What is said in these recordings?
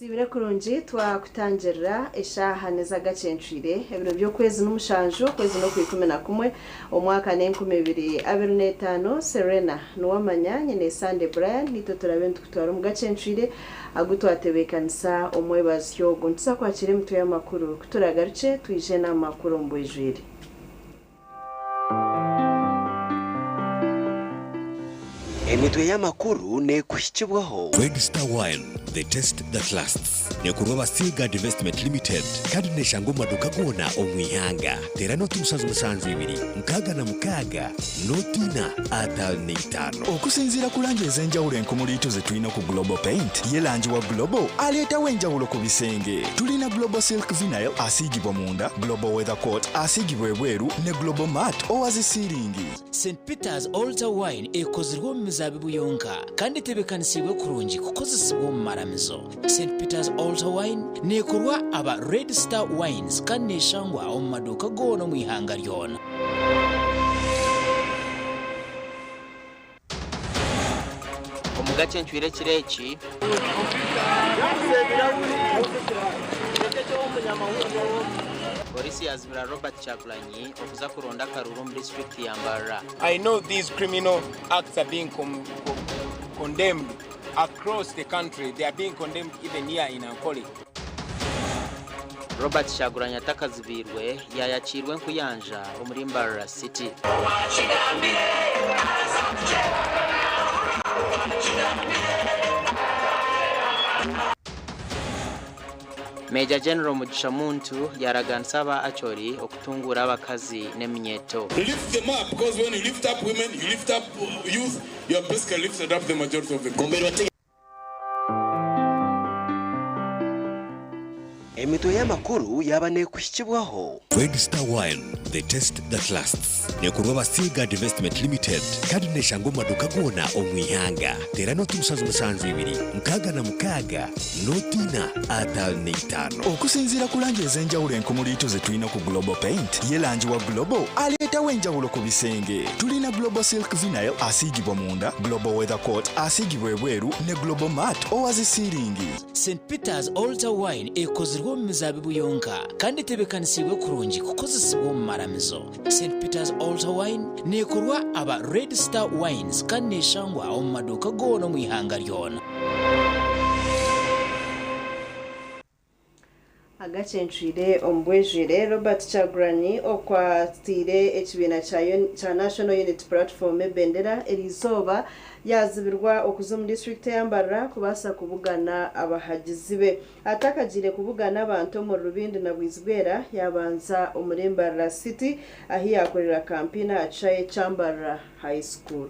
Osiibire kurungi twakutangirira eshaaha n'ez'agacencwire ebiro by'okwezi n'omushanju okwezi n'okwikumi na kumwe omwaka n'e2025 Serena Nuwamanya nyine Sande Brian nitwe turabe nitukutwara omu gacencwire agu twatebeekanisa omwebazyo ogu nituza kwakira emitwe y'amakuru ku turagarukye twije n'amakuru omu bwijwire. Emitwe y'amakuru neekuhikibwaho. Red Star Wine, the taste that lasts. Neekorwa aba Seaguard Investment Limited kandi neeshangwa omu maduuka goona omu ihanga. Teera nooti 72 66 nooti ina 55. Okusinziira ku langi ez'enjawulo enkumuliitu ze tulina ku Global Paint, ye langi wa Global aleetawo enjawulo ku bisenge. Tulina Global Silk Vinyl asiigibwa munda, Global Weather Coat asiigibwa ebweru ne Global Matte owa zi siiringi. St Peter's Altar Wine ekozirwe omu mizaabibu yonka kandi etebeekanisiibwe kurungi kukozesibwa omu maramizo. St Peter's Altar Wine neekorwa aba Red Star Wines kandi neeshangwa omu maduuka goona omu ihanga ryona. Omu gakyencwire ekiro eki. Pooriisi yazibira Robert Kyagulanyi okuza kuronda akaruuru omu disiturikiti ya Mbarara. I know these criminal acts are being condemned across the country, they are being condemned even here in Ankole. Robert Kyagulanyi atakazibiirwe yaayakiirwa enkuyanja omuri Mbarara City. Major General Mugisha Muntu yaaraganisa aba Acholi okutunguura abakazi n'eminyeeto. Lift them up because when you lift up women, you lift up youth, you have basically lifted up the majority of the people. Emitwe y'amakuru yaaba neekuhikibwaho. Red Star Wine, the taste that lasts. Neekorwa aba Seaguard Investment Limited kandi neeshangwa omu maduuka goona omu ihanga. Teera nooti 72 66 nooti ina 55. Okusinziira ku langi ez'enjawulo enkumuliitu ze tulina ku Global Paint, ye langi wa Global aleetawo enjawulo ku bisenge. Tulina Global Silk Vinyl asiigibwa munda, Global Weather Coat asiigibwa ebweru ne Global Matte owa zi siiringi. St Peter's Altar Wine ekozirwe omu mizaabibu yonka kandi etebeekanisiibwe kurungi kukozesibwa omu maramizo. St Peter's Altar Wine neekorwa aba Red Star Wines kandi neeshangwa omu maduuka goona omu ihanga ryona. Agacencwire omu bwijwire, Robert Kyagulanyi okwatiire ekibiina kya National Unity Platform ebendera eriizooba yaazibirwa okuza omu disiturikiti eya Mbarara kubaasa kubugana abahagizi be. Atakagiire kubugana abantu omuri Rubindi na Bwizibwera, yaabanza omuri Mbarara City ahi yaakorera kampeyini aha kishaayi kya Mbarara High School.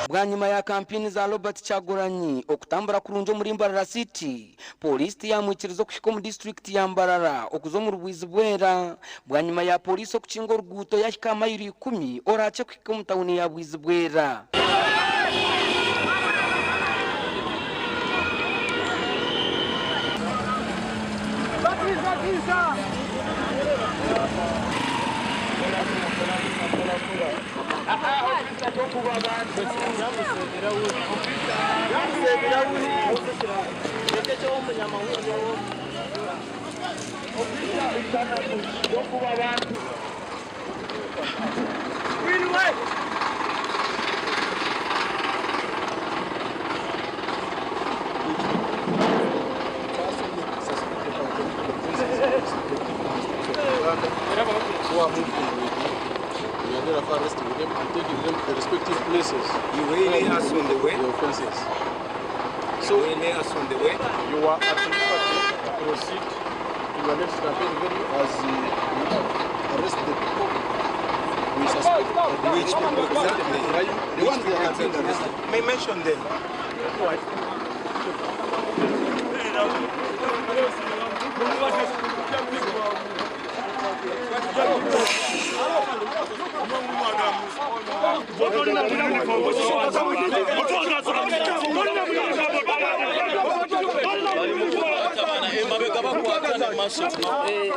Bwanyima ya kampeyini za Robert Kyagulanyi okutambura kurungi omuri Mbarara City, Pooriisi tiyamwikiriza okuhika omu disiturikiti ya Mbarara okuza omuri Bwizibwera bwanyima ya Pooriisi okukinga oruguuto yahika aha mayiro ikumi oraakye kuhika omu tauni ya Bwizibwera.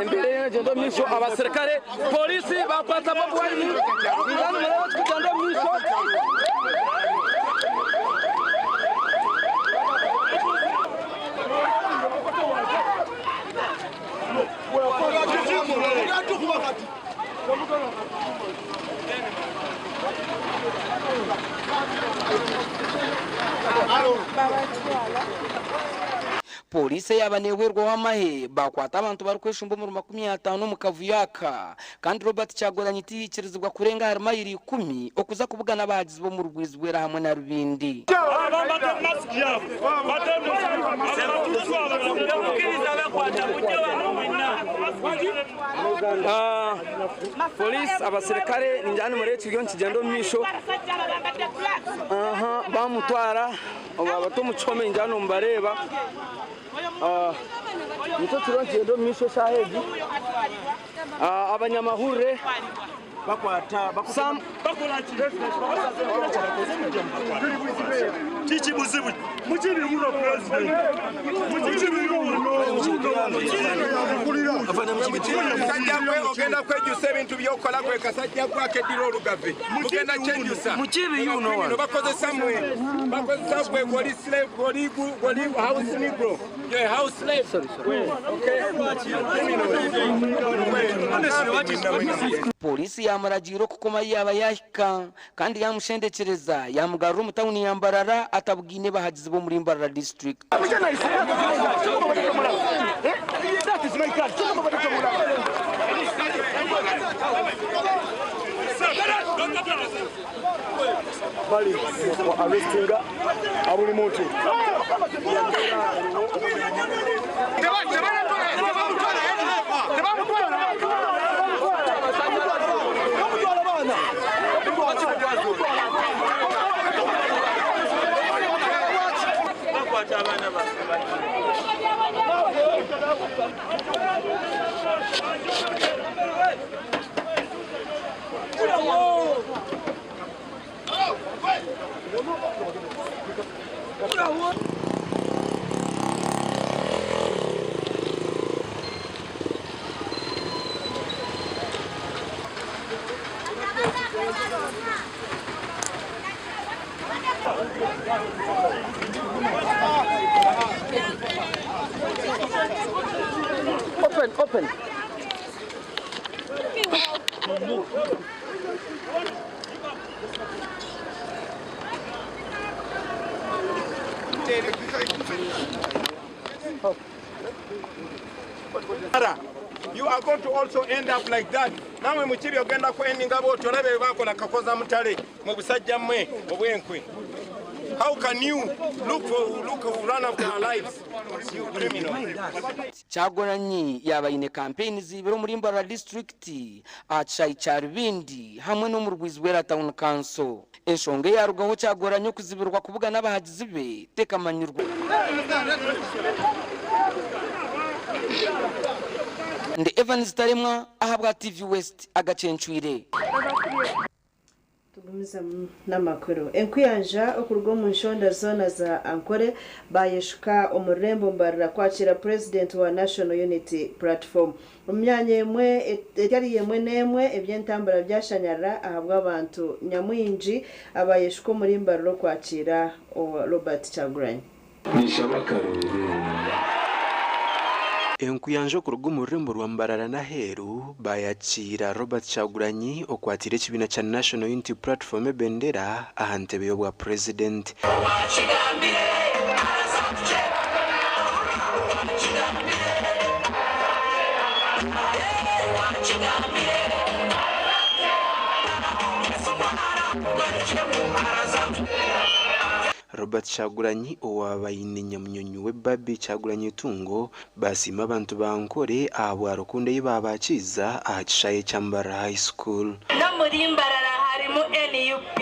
Embeera eriyo negyenda omu maisho abaserukare pooriisi baakwata Bobi Wine nindeeba tukikugyenda omu maisho. Pooriisi eyaaba neehwerwaho amahe baakwata abantu barikweshumba omuri 50 omu kavuyo aka kandi Robert Kyagulanyi tiyikirizibwa kurenga ahari mayiro 10 okuza kubugana abahagizi b'omu Rwizi Bwera hamwe na Rubindi. Police abaserikare ninjyana muri ekiryo nkigenda omu maisho bamutwara abato omu kihome ninjyana omubareeba nikyo kiro nkigenda omu maisho eshaaha egi abanyamahurire Ogenda kwejusa ebintu byokola gwe kasajja gwakeddira olugave mugenda kyejusa bakozesa mwe bakozesa gwe goli slave goli goli house negro ye house slave. Okay. Polisi yamuragira okukoma yaba yahika kandi yamushendekereza yamugarura omu tawuni ya Mbarara atabwine bahagizi b'omuri Mbarara district. Bali arrestinga abuli muntu. Open, open. You are going to also end up like that. Namwe mukibi ogenda ku endinga bw'otyo olabe bakola kakoza mutale mu busajja mmwe obw'enkwe. How can you look for run after our lives, you criminal? Kyagulanyi yabaine campaign zibiro muri Mbarara district akishayi kya Rubindi hamwe no mu Rwizi Bwera town council. Enshonga yarugaho Kyagulanyi okuzibirwa kubuga n'abahagizi be tekamanyirwa. Ndi Evans Taremwa ahabwa TV West agacencwire. Tugumiza n'amakuru. Enkuyanja okuruga omu nshonda zona za Ankole bayeshuka omurembo Mbarara kwakira president wa National Unity Platform. Omu myanya emwe etari emwe n'emwe eby'entambura byashanyarara ahabw'abantu nyamwingi abayeshuka omuri Mbarara okwakira Robert Kyagulanyi. Enkuyanja okuruga omu rurembo rwa Mbarara n'aheeru bayakira Robert Kyagulanyi okwatira ekibiina kya National Unity Platform ebendera aha ntebe y'obwa president. Robert Kyagulanyi owabaine nyamunyonyi we Babi Kyagulanyi Itungo basiima abantu ba Ankole ahabwa rukundo ei babakiiza aha kishaye kya Mbarara High School. No muri Mbarara harimu NUP.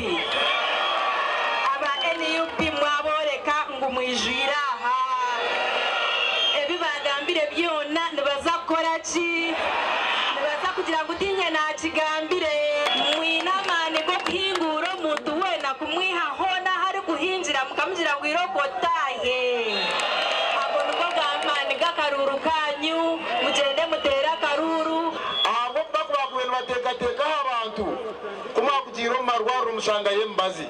Aba NUP mwaboreka ngu mwijwire aha. Ebi bagambire byona nibaza kukora ki? Nibaza kugira ngu tinye nakigambire. Mwine amaani g'okuhingura omuntu weena kumwiha hoona hari kuhingira mukamugira ngu irokotaye. Ago nigo gamaani g'akaruru kanyu, mugyende muteere akaruru. Ahabw'okuba kubakuba nibateekateekaho abantu kumwakugiira omu marwariro omushanga y'emibazi.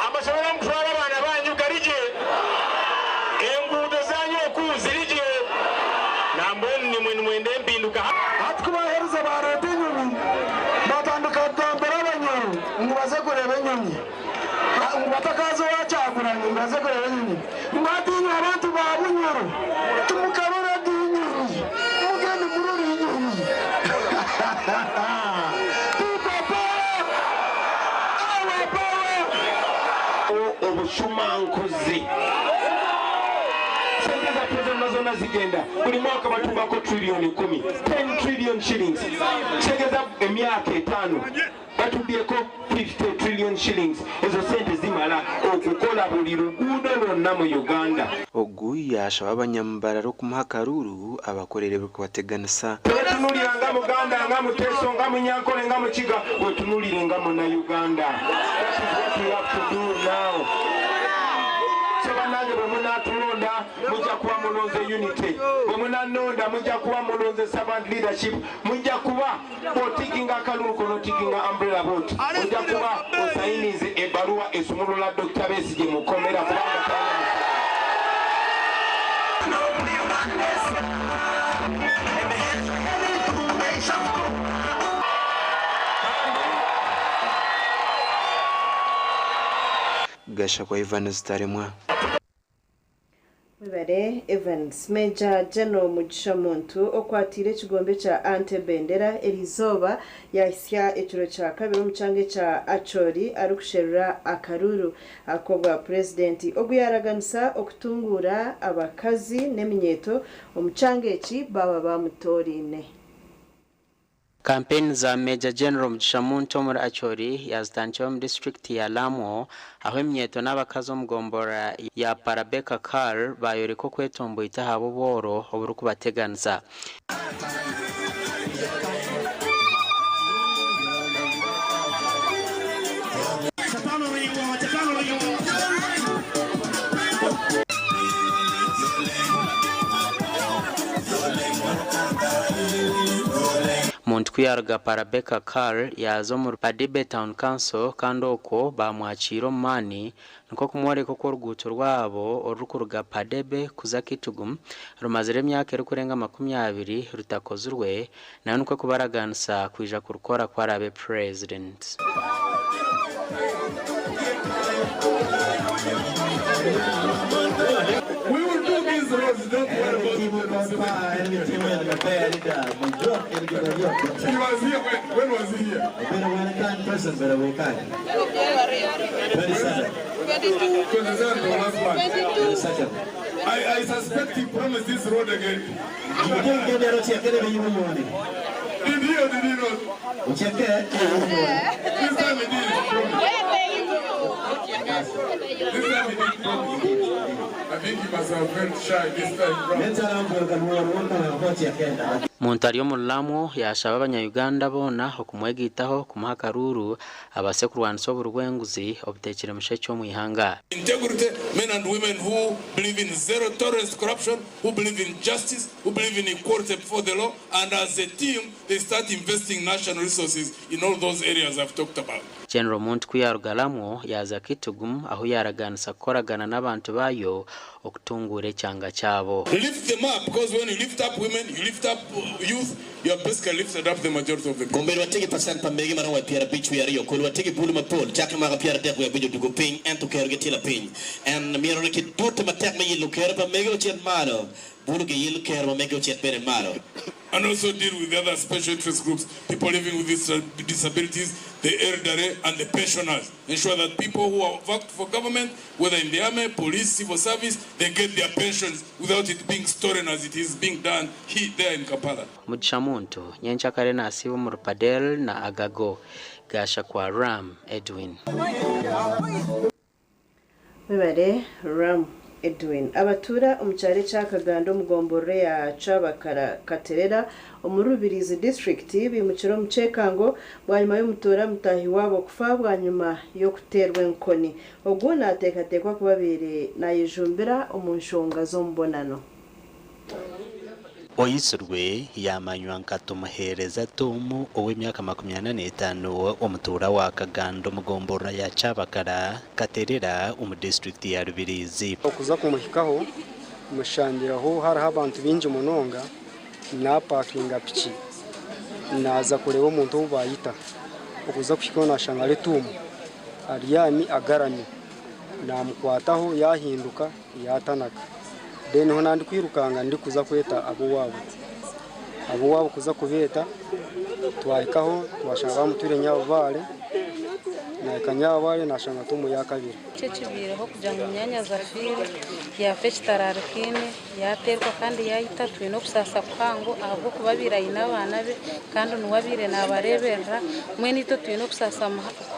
Amashomero mukutwara abaana banyu garigye, enguudo zanyu oku zirigye, nambwenu nimwe nimwenda empinduka. Hati kubaheereza Bushumankuzi. Sente zaffe zonna zonna zigenda buli mwaka batubako trillion 10, 10 trillion shillings. Kitegeeza emyaka 5 batubyeko 50 trillion shillings. Ezo sente zimala okukola buli luguudo lwonna mu Uganda. Ogu yashaba abanyambarara okumuha akaruru abakorere ebirikubateganisa. Tewetunulira nga Muganda, nga Muteso, nga Munyankole, nga Mukiga, wetunulire nga Munnayuganda. That is what we have to do now. So bannange bwe munaatulonda mujja kuba mulonze unity, bwe munanonda mujja kuba mulonze servant leadership, mujja kuba otikinga akalulu kono otikinga umbrella vote, ojja kuba osayinize ebbaluwa esumulula Dr. Besigye mukomera kubanga talina. Gashakwa Evans Taremwa. Mwebale Evans. Major General Mugisha Muntu okwatire ekigombe kya Ante Bendera erizoba yahisya ekiro kya kabiri omu kyanga kya Acholi arikusherura akaruru ak'obwa purezidenti. Ogu yaraganisa okutungura abakazi n'eminyeeto omu kyanga eki baba bamutooriine. Kampeni za Major General Mugisha Muntu omuri Acholi yazitandikire omu disitulikiti ya Lamwo, aho eminyeeto n'abakazi omu gombora ya Parabeka Kar bayoreka okwetomboita ahabw'obworo oburikubateganisa. Muntu kuyaruga Parabeka Kar yaza omu Padibe Town Council kandi okwo bamwakiira omu maani nikwo kumworeka oku oruguuto rwabo orurikuruga Padebe kuza Kitgum rumazire emyaka erikurenga 20 rutakozirwe, nayo nikwo kubaraganisa kwija kurukora ku araabe president. We will do these roads, don't worry about it. He was here, when was he here? 27 the last month. I suspect he promised this road again. Did he or did he not? This time he did promise. This time he did promise. I think he must have felt shy this time round. Muntu ari omu Lamwo yashaba abanya-Uganda boona okumwegaitaho kumuha akaruru abaase kurwanisa oburi bw'enguzi obuteekire mushekye omu ihanga. Integrity, men and women who believe in zero tolerance to corruption, who believe in justice, who believe in equality before the law, and as a team, they start investing national resources in all those areas I've talked about. General Muntu kuyaruga Lamwo yaza Kitgum aho yaraganisa kukoragana n'abantu bayo okutungura ekyanga kyabo. Lift them up, because when you lift up women, you lift up youth, you have basically lifted up the majority of the people. Gombero watigi percent pa megi maromo piero abich wiyo ariyo kod watigi bulu mapol chakre maka piero adek wiyo abich oduogo piny ento kero gi tilo piny en miero ni kit tute matek ma yilo kero pa megi ochet malo bulu gi yilo kero ma megi ochet bende malo. And also deal with the other special interest groups, people living with disabilities, the elderly, and the pensioners. Ensure that people who are worked for government, whether in the army, police, civil service, they get their pensions without it being stolen as it is being done here, there in Kampala. Mugisha Muntu, nyenkyakare nasiiba omu Rupadel na Agago, Gashakwa Ram Edwin. Mwebale Ram Edwin. Abatura omu kyaro ekya Kaganda omu gomborora ya Kyabakara Katerera omu Rubirizi district bimukire omu Kyekango bwanyuma y'omutuura mutahi waabo kufa bwanyuma y'okuteerwa enkoni. Ogu naateekateekwa kuba abaire naayejumbira omu nshonga z'omubonano. Oyisirwe yamanywa nka Tumuheereza Tomu ow'emyaka 45 omutuura wa Kaganda omu gomborora ya Kyabakara Katerera omu disitulikiti ya Rubirizi. Okuza kumuhikaho mushangiraho hariho abantu bingi munonga napakinga piki naza kureba omuntu ou bayita. Okuza kuhikaho nashanga ari Tumu aryami agarami, namukwataho yahinduka yatanaka. Then ho nandi kwirukanga ndi kuza kweta abo wabo kuza kubeta twahikaho twashanga bamuture Nyabubare Nahika Nyabare nashanga Tom yakabire. Eki ekibaireho kugira ngu munyaanyazi afiire, yaafa ekitaraarikaine, yaateerwa kandi yaita, twine okusaasa kuhango ahabw'okuba abaire aine abaana be kandi niwe abaire naabareeberera. Mbwenu itwe twine okusaasa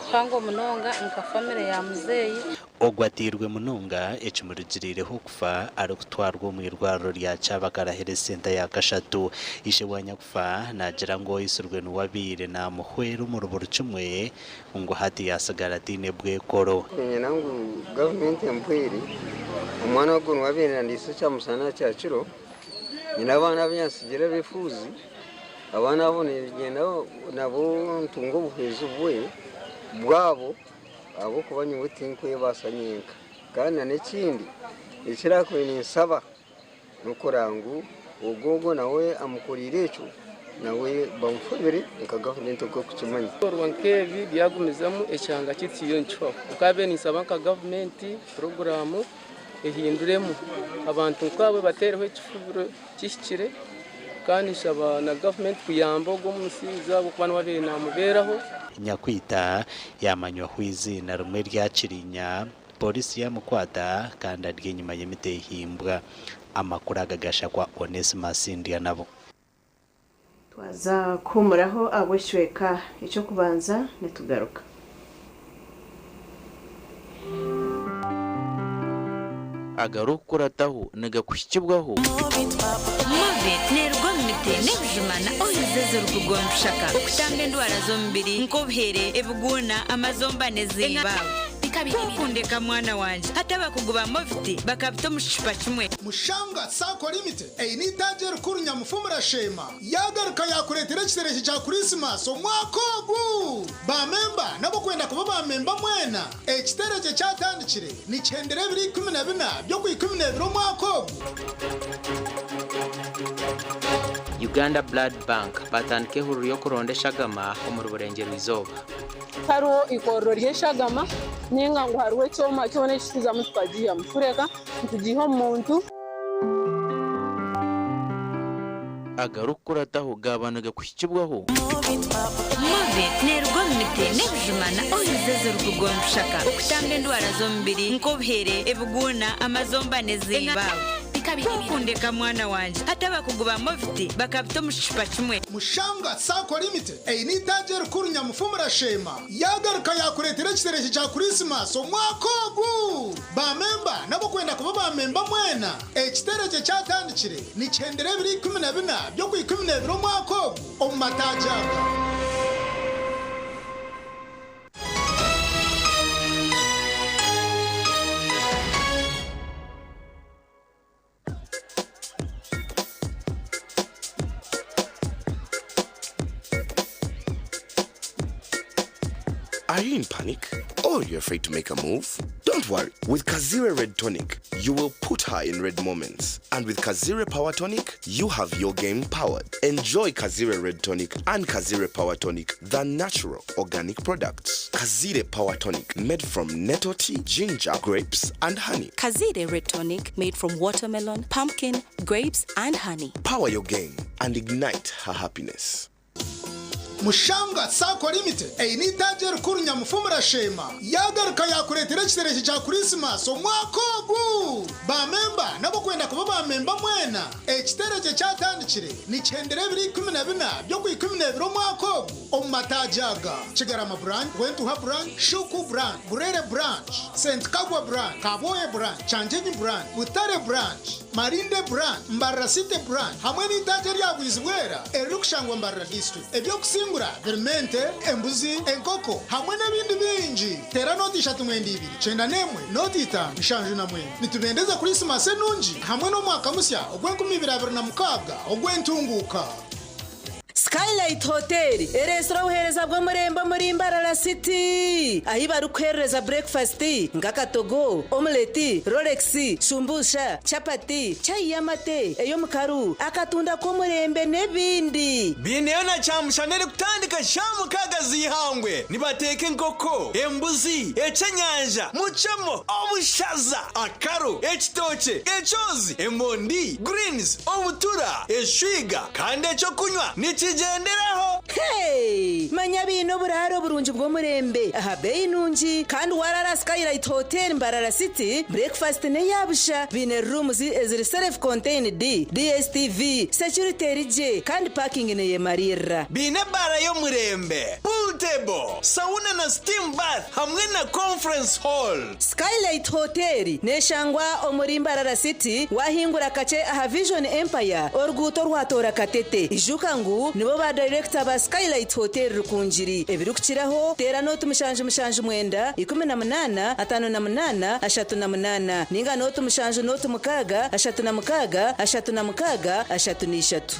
kuhango munonga nka famire ya muzeeyi. Ogu ateirwe munonga ekimurugiriireho okufa arikutwarwa omu irwariro rya Kyabakara Health Centre ya kashatu. Ishe wa nyakufa naagira ngu oitsirwe niwe abaire naamuhwera omuri buri kimwe ngu hati yaasigara ataine bwekoro. Niinyenda ngu gavumenti empwere, omwana ogu niwe abaire nandiisa ekyamusana na kyakiro, nyine abaana abu yantsigiire abefuuzi, abaana abo niinyenda nabo ntunge obuhwezi bwe bwabo ahabw'okuba nyowe tinkwebaasa nyenka. Kandi na n'ekindi eki naakubaire ninsaba n'okureba ngu ogwo ogwo nawe amukoriire ekyo nawe bamufubire nka gavumenti oku erikukimanya. Ebikorwa nk'ebi byagumizamu ekyanga kyaitu kiriyo nikihwaho. Nkaabaire ninsaba nka gavumenti puroguraamu ehinduremu abantu nk'abo bateereho ekifubiro kihikire kandi nshaba na gavumenti kuyamba ogwo omushaija ahabw'okuba niwe abaire naamubeeraho. Nyakwita yaamanywaho eiziina rimwe erya Kirinya. Pooriisi yaamukwata kandi ari enyima y'emiteehimbwa. Amakuru aga gashakwa Onesmus Ndyanabo. Twaza kuhuumuraho ahabw'ekicweka eky'okubanza nitugaruka. Agarikukurataho nigakuhikibwaho. Movit neeruga omu miti n'ebijuma na oils ezirikugwa omu bishaka okutamba endwara z'omubiri nk'obuhere, ebiguuna, amazomba n'ezindi. Kwokundeka mwana wangye hati abakugu ba Movit bakabita omu kicupa kimwe. Mushanga Sacco Limited eine eitaagi erikuru Nyamufumura Sheema yaagaruka yaakureetera ekiterekye kya Kurisimasi omwaka ogu! Ba memba n'ab'okwenda kuba ba memba mwena, ekiterekye kyatandikire nikihendera ebiro 14 by'Okwikumineebiri omwaka ogu. Uganda Blood Bank batandika ehururu y'okuronda eshagama omuri Burengyerwa-izooba. Tihariho eikorero ry'eshagama ninga ngu hariho ekyoma kyona eki tuzamu tukagiihamu kureka nitugiiha omu muntu. Agarikukurataho gaaba nigakuhikibwaho. Movit neeruga omu miti n'ebijuma na oils ezirikugwa omu bishaka okutamba endwara z'omubiri nk'obuhere, ebiguuna, amazomba n'ezindi. Kwokundeka mwana wangye hati abakugu ba Movit bakabita omu kicupa kimwe. Mushanga Sacco Limited eine eitaagi erikuru Nyamufumura Sheema yaagaruka yaakureetera ekiterekye kya Kurisimasi omwaka ogu! Ba memba n'ab'okwenda kuba ba memba mwena, ekiterekye kyatandikire nikihendera ebiro 14 by'Okwikumineebiri omwaka ogu omu mataagi aga. Are you in panic? Or you're afraid to make a move? Don't worry. With Kazire Red Tonic, you will put her in red moments. And with Kazire Power Tonic, you have your game powered. Enjoy Kazire Red Tonic and Kazire Power Tonic, the natural organic products. Kazire Power Tonic, made from nettle tea, ginger, grapes, and honey. Kazire Red Tonic, made from watermelon, pumpkin, grapes, and honey. Power your game and ignite her happiness. Mushanga Sacco Limited eine eitaagi erikuru Nyamufumura Sheema yaagaruka yaakureetera ekiterekye kya Kurisimasi omwaka ogu! Ba memba n'ab'okwenda kuba ba memba mwena, ekiterekye kyatandikire nikihendera ebiro 14 by'Okwikumineebiri omwaka ogu omu mataagi aga, Kigarama Branch, Rwentuha Branch, Shuku Branch, Burere Branch, St Kagwa Branch, Kabwohe Branch, Kyanjenyi Branch, Butare Branch, Marinde Branch, Mbarara City Branch hamwe n'eitaagi erya Bwizibwera eririkushangwa Mbarara District. Eby'okusingura birimu ente, embuzi, enkoko hamwe n'ebindi bingi. Teera nooti ishatu mwenda ibiri, 91, nooti itaano, 79. Nitubendeza Kurisimasi enungi hamwe n'omwaka musya ogw'enkumi ibiri abiri na mukaaga ogw'entunguuka. Skylight Hotel ereetsire obuheereza bw'omurembe omuri Mbarara City ahi barikuheerereza burekifasiti nk'akatogo, omuleti, rolex, shumbusha, chapati, chai y'amate, ey'omukaru, akatunda k'omurembe n'ebindi. Baineyo na kyamushana erikutandika shaaha mukaaga z'eihangwe. Nibateeka enkoko, embuzi, eky'enyanja, mucemo, obushaza, akaru, ekitookye, ekyozi, emondi, greens, obutura, eshwiga kandi eky'okunywa nikigyenderaho. Hey! Manya Noomanya baine oburaaro burungi bw'omurembe aha beeyi nungi kandi warara Skylight Hotel Mbarara City, breakfast n'eya busha. Baine rooms eziri self contained, DSTV, security eri gye kandi parking neyemariirira. Baine ebaara y'omurembe, pool table, sauna na steam bath hamwe na conference hall. Skylight Hotel neshangwa omuri Mbarara City wahingura kakye aha Vision Empire oruguuto orwatoora Katete. Ijuka ngu nibo ba dayirekita ba Skylight Hotel Rukungiri. Ebirikukiraho teera nooti 779 18 58 38 ninga nooti 7 nooti 6 36 36 33.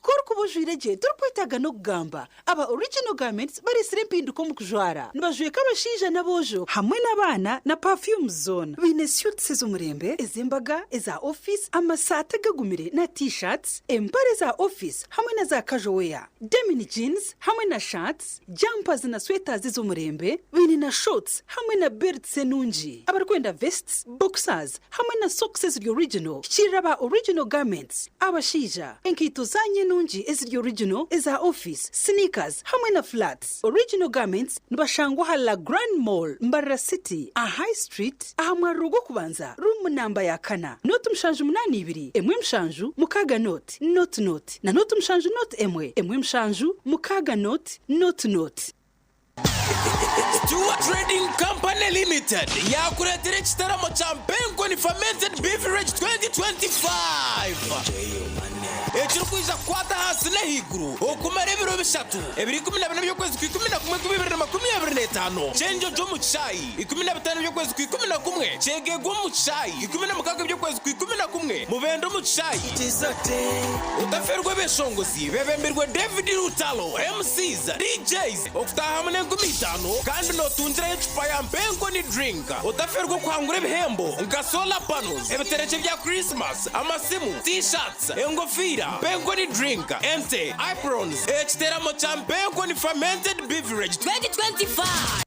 Ku orikuba ojwaire gye torikwetaaga n'okugamba. Aba Original Garments bareetsire empinduka omu kujwara. Nibajweka abashaija n'aboojo hamwe n'abaana na perfumes zoona. Baine suits ez'omurembe, ez'embaga, eza ofiisi, amasaati agagumire na T-shirts, empare za ofiisi hamwe na za casual wear, denim jeans hamwe na shirts, jumpers na sweaters ez'omurembe. Baine na shorts hamwe na belts enungi. Abarikwenda vests, boxers hamwe na socks eziri original, hikiirira aba Original Garments. Abashaija, enkaito zaanyu enungi eziri original, eza ofiisi, sneakers hamwe na flats. Original Garments nibashangwa aha La Grande Mall, Mbarara City, aha High Street, aha mwariro gw'okubanza, ruumu namba ya kana, nooti 782 1 7 6 nooti nooti nooti na nooti 7 nooti 1 1 7 6 nooti nooti nooti. Stewart Trading Company Limited yaakureetera ekitaramo kya Mpenkoni Fermented Beverage 2025 ekirikwija kukwata ahansi n'ahaiguru okumara ebiro bishatu, ebiro 14 by'okwezi kwa 11 2025, Kyenjojo omu kishaayi, 15 by'okwezi kwa 11, Kyegegwa omu kishaayi, 16 by'okwezi kwa 11, Mubende omu kishaayi. Otaferwa ebeshongozi bebembirwe David Lutalo, MCs, DJs, Okutaahamu n'enkumi itaano kandi nootungirayo ecupa ya Mpenkoni Drink. Otaferwa okuhangura ebihembo nka solar panels, ebiterekye bya Christmas, amasimu, T-shirts, engofiira, Mpenkoni Drink, ente, aprons, ekiteramo kya Mpenkoni Fermented Beverage 2025.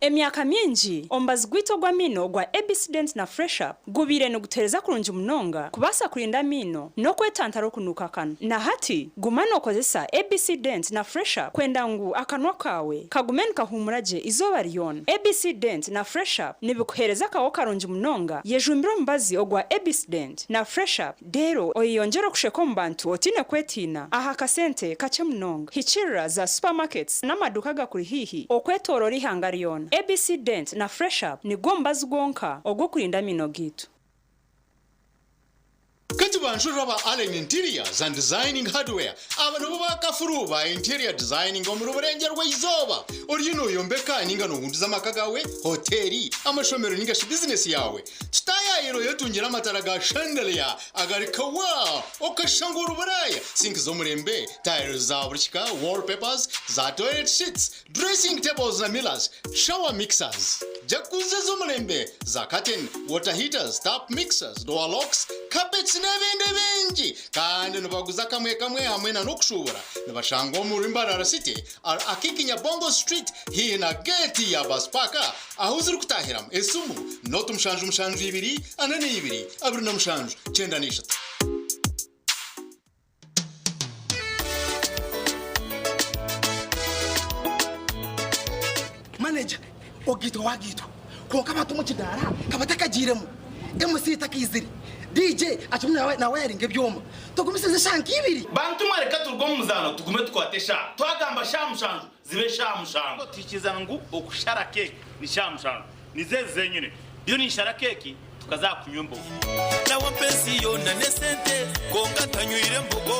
Emyaka mingi, omubazi gwaitu ogw'amaino ogwa ABC Dent na Fresh Up gubaire nigutuheereza kurungi munonga kubaasa kurinda amaino n'okwetantara okunuuka akanwa. Na hati, guma nookozesa ABC Dent na Fresh Up kwenda ngu akanwa kaawe kagume nikahuumura gye eizooba ryona. ABC Dent na Fresh Up nibikuheereza akaho karungi munonga. Yejumbire omubazi ogwa ABC Dent na Fresh Up reero oyeyongyere okusheka omu bantu otaine kwetiina aha kasente kakye munonga. Hikiirira za supermarkets n'amaduuka agakuri haihi okwetooroora eihanga ryona. ABC Dent na Fresh Up nigwo mubazi gwonka ogw'okurinda amaino gaitu. Kati banjurira aba Allen Interiors and Designing Hardware. Aba nibo bakafuru ba interior designing omuri Burengyerwa-izooba. Oriyo nooyombeka ninga noohunduza amaka gaawe, hoteeri, amashomero ninga shi bizinesi yaawe. Kitaayaayira oyetungire amatara ga chandelier agari kawa okashusha ngu ori Buraaya, sinki z'omurembe, tiles za buri kika, wallpapers, za toilet sheets, dressing tables na mirrors, shower mixers, jacuzzi ez'omurembe, za curtain, water heaters, tap mixers, door locks, carpets n'ebindi bingi. Kandi nibaguza kamwe kamwe hamwe na n'okushuubura. Nibashangwa omuri Mbarara City, Akiiki Nyabongo Street haihi na geeti ya bus park ahu zirikutahiramu. Esimu, nooti 7 7 2 42 27 93. Manager, Ogaitwa wagaitwa kwonka abantu omu kidaara ka batakagiiremu, MC takaizire, DJ akirimu nawayaringa ebyoma. Tugumisirize eshaaha nka ibiri. Bantu mwe reka turuge omu muzaano tugume tukwate eshaaha. Twagamba shaaha mushanju zibe shaaha mushanju. Tuhikirizana ngu okushara keeki ni shaaha mushanju. Nizo ezi zenyine. Ndiyo ninshara keeki tukaza aha kunywa embogo. Nawe ensi yoona n'esente kwonka ntanywire mbogo.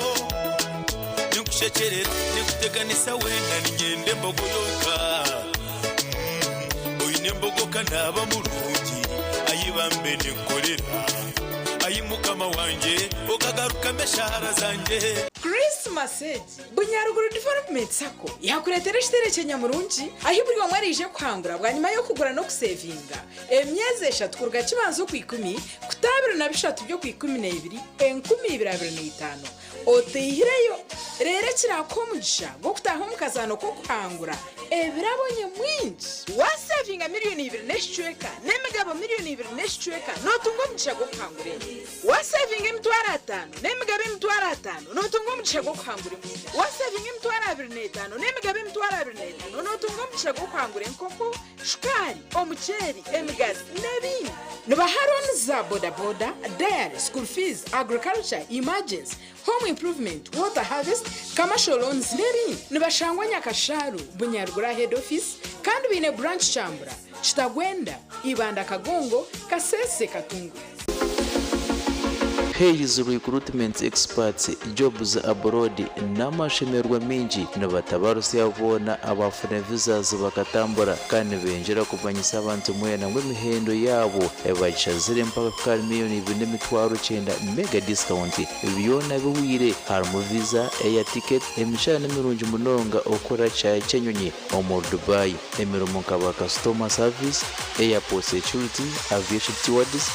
Ninkushekyerera ninkuteganisa weena niinyenda embogo yonka. Oine embogo ka naaba murungi ayi bambe ninkukorera. Ayi mukama wangye okagarukamu eshaara zangye. Christmas egi, Bunyaruguru Development Sacco yakureetera ekiterekye nyamurungi ahi buri omwe araije kuhangura bwanyima y'okugura n'okusevinga emyezi eshatu kuruga kibanza okwikumi kuta 23 by'okwikumi n'ebiri 2025 oteihireyo reero ekiraakuha omugisha gw'okutaaha omu kazaano k'okuhangura ebirabo nyamwingi. Wasevinga! Wasevinga 2,000,000 n'ekicweka n'emigabo 2,000,000 n'ekicweka n'otunga omugisha gw'okuhangura ente. Wasevinga 500,000 n'emigabo 500,000 n'otunga omugisha gw'okuhangura embuzi. Wasevinga 25,000 n'emigabo 25,000 n'otunga omugisha gw'okuhangura enkoko, shukaari, omuceeri, emigazi n'ebindi. Nibaha looni za bodaboda, dairy, school fees, agriculture, emergency, home improvement, water harvest, commercial loans n'ebindi. Nibashangwa Nyakasharu, Bunyaruguru head office, kandi baine branch Kyambura, Kitagwenda, Ibanda Kagongo, Kasese Katungu. Hayes Recruitment Experts Jobs Abroad n'amashemererwa mingi nibatabarusya boona abafuna visas bakatambura kandi nibenjera kumanyisa abantu mwena ngu emihendo yaabo bagishazire mpaka kukari 2,900,000 mega discount. Byona biwire harimu visa, air ticket, emishahara n'emirungi munonga, okukora kyayi ky'enyonyi omu Dubai, emirimo nka ba customer service, airport security, aviation stewards,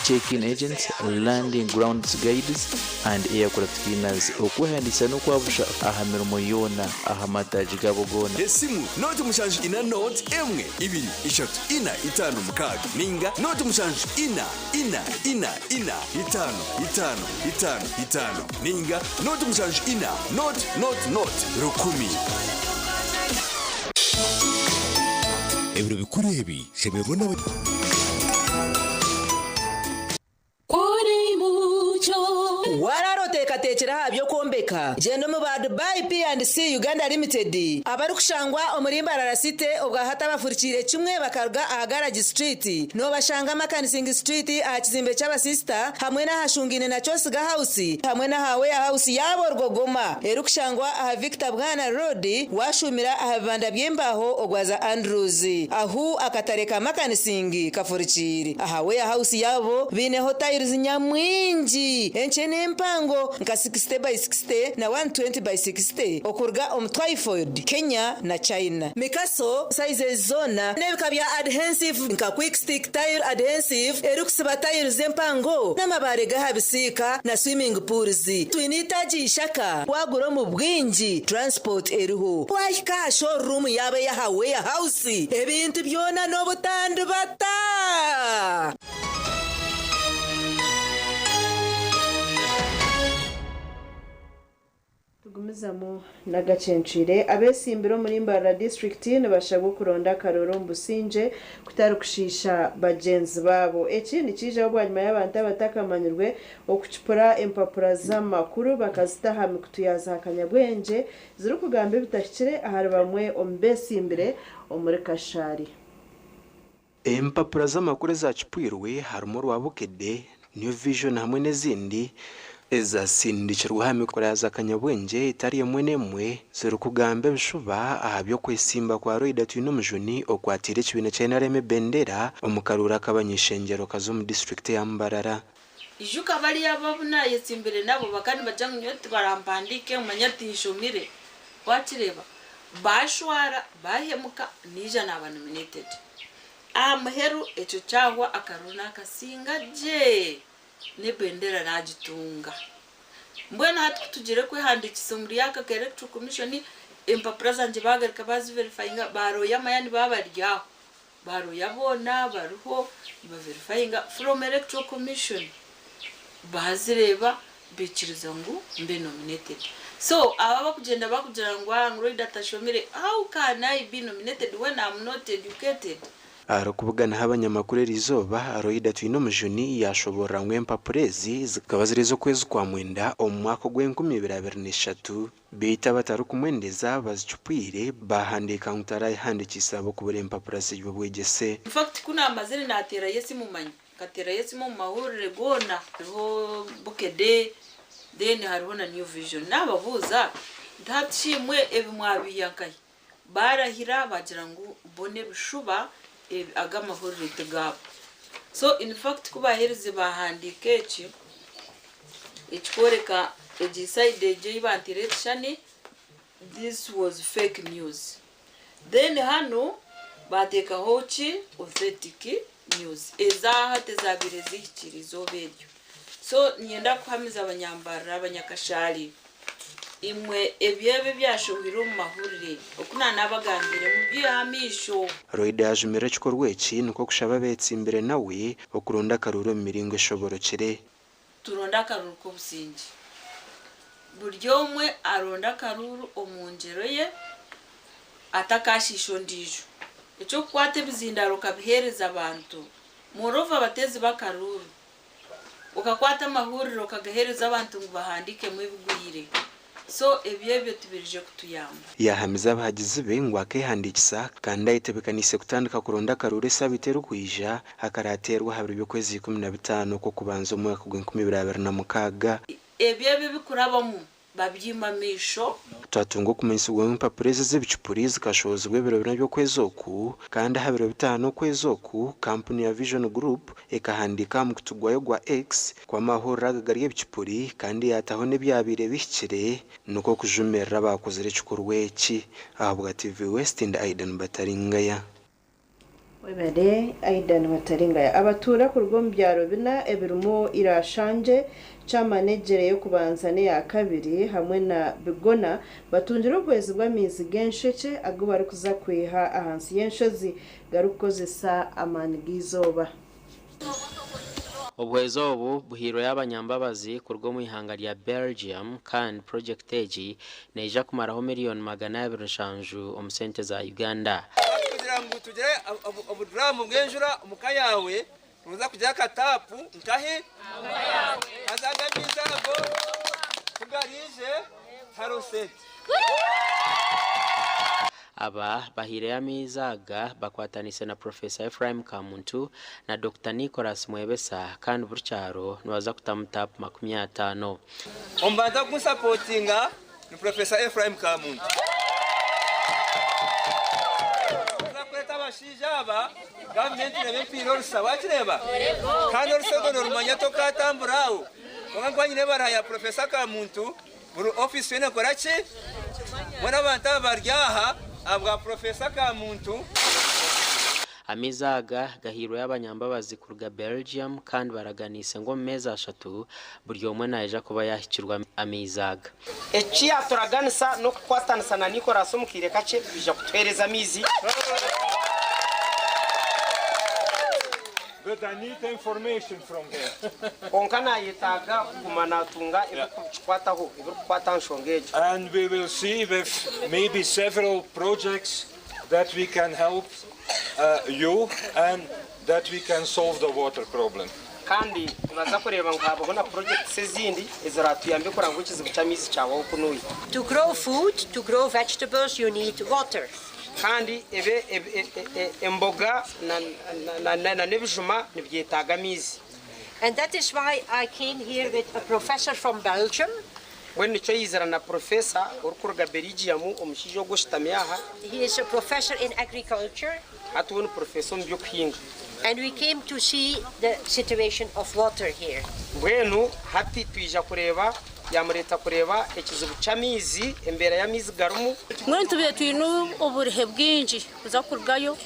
check-in agents, landing grounds guides and aircraft cleaners. Okwehandisa n'okwabusha aha mirimo yoona aha mataagi gabo goona. Esimu 074 1 2 3 4 5 6 ninga 074 4 4 4 5 5 5 5 ninga 074 0 0 0 10. Ebiro bikuru ebi shemererwa n'aba Warara oteekateekire aha by'okwombeka, gyenda omu ba Dubai P&C Uganda Limited abarikushangwa omuri Mbarara City obwahati abafurikiire kimwe bakaruga aha Garage Street. Noobashanga Makanising Street aha kizimbe ky'abasisita hamwe n'ahashungaine na Kyosiga House hamwe n'aha Warehouse yaabo Rugogoma erikushangwa aha Victor Bwana Road washuumira aha bibanda by'embaaho ogwaza Andrews ahu akatare ka Makanising kafurikiire. Aha Warehouse yaabo baineho tiles nyamwingi enkye n'empango nka 60 by 60 na 120 by 60 okuruga omu Twyford, Kenya na China. Mikaso sizes zoona n'ebika bya adhesive nka quick stick tile adhesive erikusiba tiles empango n'amabaare g'aha bisiika na swimming pools. Twine itaagi ishaka wagura omu bwingi transport eriho. Wahika aha showroom yaabo ey'aha Warehouse ebintu byona n'obutandibata. Tugumizamu n'agacencwire. Abeesimbire omuri Mbarara disiturikiti nibashabwa okuronda akaruru omu busingye kutari kushiisha bagyenzi baabo. Eki nikiijaho bwanyima y'abantu abatakamanyirwe okucupura empapura z'amakuru bakazita aha mikutu ya zaakanyabwengye zirikugamba ebitahikire ahari bamwe omu beesimbire omuri Kashari. Empapura z'amakuru ezacupwirwe harimu orwa Bukedde, New Vision hamwe n'ezindi ezasindikirwe aha mikura ya zaakanyabwengye etari emwe n'emwe zirikugamba ebishuba aha by'okwesimba kwa Loida Twinomujuni okwatiire ekibiina kya NRM ebendera omu karuuru ak'abany'ishengyero-kazi omu disiturikiti eya Mbarara. Ijuka bariya abu naayetsimbire nabo bakaba nibagira ngu nyowe tibarampandiike manya tinshomire. Wakireeba? Baashwara, baahemuka, naija naaba nominated. Aha muheru ekyo kyahwa akaruru naakasinga gye n'ebendera naagitunga. Mbwenu hati ku tugiire kwehandiikisa omuri aka ka Electoral Commission, empapura zangye baagaruka baaziverifayinga, baaroya amayani baaba bari aho. Baaroya boona bariho nibaverifayinga from Electoral Commission. Baazireeba baikiriza ngu mbe nominated. So aba abakugyenda bakugira ngu ah ngu Loida atashomire, how can I be nominated when I'm not educated? Arikubuganaho abanyamakuru eriizooba, Loida Twinomujuni yaashoboorora ngu empapura ezi zikaba ziri ez'okwezi kwa mwenda omu mwaka ogw'enkumibiri abiri n'eshatu beitu abatarikumwendeza bazicupwire bahandiika ngu tarayehandikiisa ahabw'okubura empapura z'eby'obwegyese. In fact ku naamazire naateerayo esimu manya, nkateerayo esimu omu mahurire goona, hariho Bukedde then hariho na New Vision naababuuza nti hati shi imwe ebi mwabiiha nkahi? Baarahira baagira ngu bo n'ebishuba aga amahurire tigaabo. So in fact ku baaherize baahandiika eki, ekikworeka egi side egi ei banteire ekishushani, this was fake news. Then hanu baateekaho ki authentic news ez'aha tezaabaire zihikire izooba eryo. So niinyenda kuhamiza abanyambarara, abanyakashaari. Imwe ebyebo ebyashohire omu mahurire, oku naanabagambire, mubyihe amaisho. Loida yajumira ekikorwa eki nikwo kushaba abetsimbire nawe okuronda akaruuru omu miringo eshoborokire. Turonde akaruuru k'obusingye. Buri omwe aronde akaruuru omu ngyero ye atakaashiisha ondiijo. Eky'okukwata ebizindaaro okabiheereza abantu, moreover abateezi b'akaruuru, okakwata amahurire okagaheereza abantu ngu bahandiikemu ebigwire. So ebyo ebyo tibirije kutuyamba. Yaahamiza abahagizi be ngu akeehandiikisa kandi ayetebekaniise kutandika kuronda akaruuru esaabiiti erikwija akaraateerwe aha biro by'okwezi 15 okw'okubanza omwaka gw'enkumi ibiri abiri na mukaaga. Ebyo ebyo ebikurabamu babyima amaisho. Twatunga okumanyisibwa ngu empapura ezi ez'ebicupuri zikashohozibwa ebiro bina by'okwezi oku kandi aha biro bitaano okwezi oku, kampuni ya Vision Group ekahandiika aha mukutu gwayo gwa X ku amahurire aga gari ebicupuri kandi yaataho n'ebyabaire bihikire nikwo kujumirira abaakozire ekikorwa eki. Ahabwa TV West ndi Aidan Bataringaya. Webare Aidan Bataringaya. Abatuura kuruga omu byaro bina ebirimu Irashangye, Kyamanegyere ey'okubanza n'eya kabiri hamwe na Bigona batungire obuhwezi bw'amaizi g'enshekye agu barikuza kwiha ahansi y'enshozi garikukozesa amaani g'eizooba. Obuhwezi obu buhairweyo abanyambabazi kuruga omu ihanga rya Belgium kandi purogyekiti egi neija kumaraho 700,000,000 omu sente za Uganda. Kugira ngu tugire obuduramu bw'enjura omu ka yaawe, noza kugira akataapu nkahi? Haza ago amaizi ago ku garaije tihariho sente. Aba bahaireyo amaizi aga bakwataniise na Professor Ephraim Kamuntu na Dokita Nicholas Mwebesa kandi buri kyaro nibaza kutamu taapu 50. Omubanza kunsapotinga ni Professor Ephraim Kamuntu. Kuza kweta abashaija aba, gavumenti neeba empaire orusa, wakireeba? Kandi orusa orwo norumanya tokatambura aho. Kwonka nkuba nyine ebaruha ya Professor Kamuntu, buri ofiisi yoona ekora ki? Mbwenu abantu aba bari aha ahabwa Professor Kamuntu. Amaizi aga gahairweyo abanyambabazi kuruga Belgium kandi baraganiise ngu omu meezi ashatu buri omwe naija kuba yaahikirwa amaizi aga. Eki yaaturaganisa n'okukwatanisa na Nicholas omu kaire kakye kwija kutuheereza amaizi. But I need information from him. Kwonka naayetaaga kuguma naatunga ebirikukikwataho, ebirikukwata aha nshonga egyo. And we will see with maybe several projects that we can help you and that we can solve the water problem. Kandi nibaza kureeba ngu haabaho na projects ezindi eziraatuyambe kureba ngu ekizibu ky'amaizi kyahwaho kunuya. To grow food, to grow vegetables you need water. Kandi ebe emboga na n'ebijuma nibyetaaga amaizi. And that is why I came here with a professor from Belgium. Mbwenu nikyo yaizira na professor orikuruga Belgium, omushaija ogu oshutami aha. He is a professor in agriculture. Hati we ni professor omu by'okuhinga. And we came to see the situation of water here. Mbwenu hati twija kureeba, yaamureeta kureeba ekizibu ky'amaizi, embeera y'amaizi garimu. Mbwenu tubaire twine oburihe bwingi kuza kurugayo,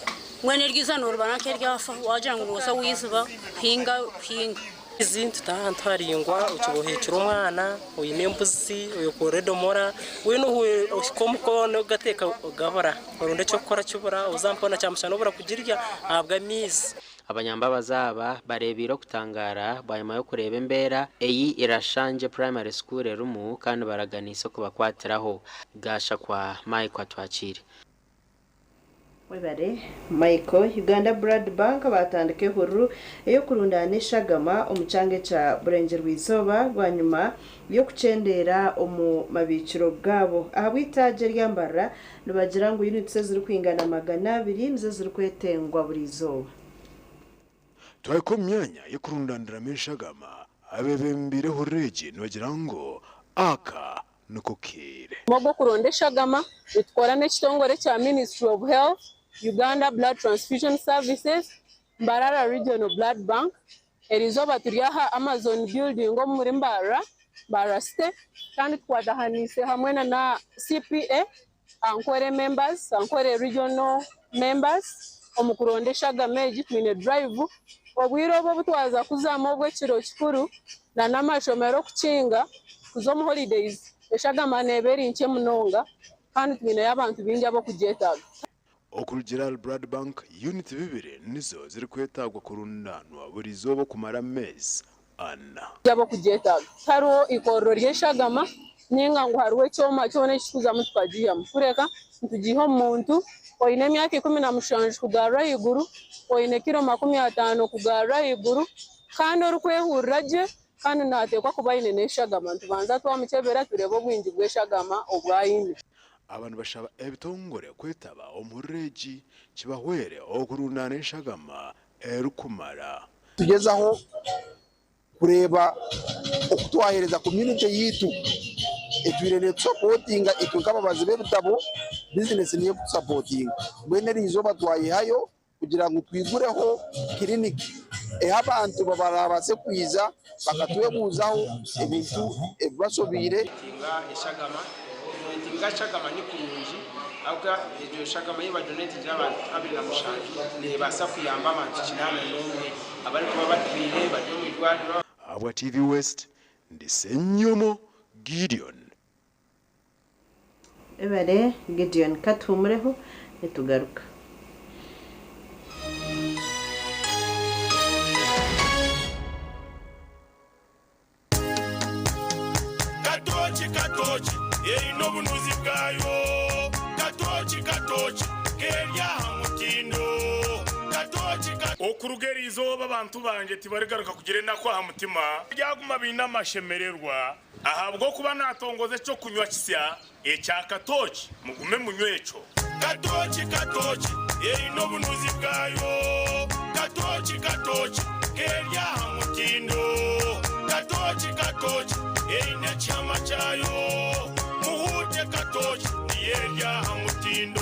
mbwenu eryo izooba nooribara nk'eryafa waagira ngu nooza ow'eiziba kuhinga kuhinga. Amaizi nitutaha ahantu haraingwa okiba oheekire omwana, oine embuzi, oyekoreire edomora, weena ohika omuka ogateeka gabura, oronda eky'okukora kibura, oza mpaho na kyamushana obura kugirya ahabw'amaizi. Abanyambabazi aba bareebeire okutangaara bwanyima y'okureeba embeera ei Irashangye Primary School erimu kandi baraganiise okubakwatiraho. Gashakwa Michael Atwakiire. Webare Michael. Uganda Blood Bank baatandika ehururu ey'okurundaana eshagama omu kyanga ekya Burengyerwa-izooba bwanyima y'okukyendeera omu mabiikiro gaabo. Ahabw'eitaagi erya Mbarara nibagira ngu units ezirikwingana 200 nizo zirikwetengwa buri izooba. Twahika omu myanya y'okurundaniramu eshagama, abeebembeire ehururu egi nibagira ngu aka niko kaire. Omurimo gw'okuronda eshagama nitukora n'ekitongore kya Ministry of Health, Uganda Blood Transfusion Services, Mbarara Regional Blood Bank. Eriizooba turi aha Amazon Building omuri Mbarara, Mbarara City, kandi tukwatahaniise hamwe na CPA, Ankole members, Ankole Regional members omu kuronda eshagama egi. Twine drive obwire obu obu twaza kuzamu obw'ekiro kikuru na n'amashomero okukinga kuza omu holidays. Eshagama neeba eri nkye munonga kandi twineyo abantu baingi ab'okugyetaaga. Okurugira ahari Blood Bank, yuniti bibiri nizo zirikwetaagwa kurundanwa buri izooba okumara ameezi ana. Ab'okugyetaaga. Tihariho ikorero ry'eshagama ninga ngu hariho ekyoma kyona eki tukuzamu tukagiihamu. Kureka nitugiiha omu muntu oine emyaka 17 kugarura ahaiguru, oine kiro 50 kugarura ahaiguru kandi orikwehurira gye kandi naateekwa kuba aine n'eshagama. Nitubanza twamukyebera tureeba obwingi bw'eshagama obu aine. Aba nibashaba ebitongore kwetaba omu egi kibahwere okurundaana eshagama erikumara. Tugyezaho kureeba okutwaheereza community yaitu etwire netusupportinga itwe nk'ababazi b'ebitabo, bizinesi niyo ekutusupportinga. Mbwenu eri izooba twayihayo kugira ngu twigureho kiriniki ehu abantu barabaase kwija bakatwebuuzaho ebintu ebibashobiire. Donatinga eshagama. Kudonatinga eshagama ni kurungi ahabw'okuba egyo eshagama ei badonatingire abantu 27 neebaasa kuyamba abantu 81 abarikuba barwaire bari omu irwariro. Ahabwa TV West, ndi Ssenyomo Gideon. Ebare Gideon katuhumureho nitugaruka. Katoki katoki eine obunuzi bwayo, katoki katoki keri aha mutindo, katoki. Okuruga eri izooba abantu bangye tibarigaruka kugira enaku aha mutima, baryaguma baine amashemererwa, ahabw'okuba naatongoza eky'okunywa kisya ekya katooki, mugume munywe ekyo. Katooki katooki eine obunuzi bwayo, katooki katoki keri aha mutindo, katooki katoki eine ekihama kyayo, muhuute katooki niyo eri aha mutindo.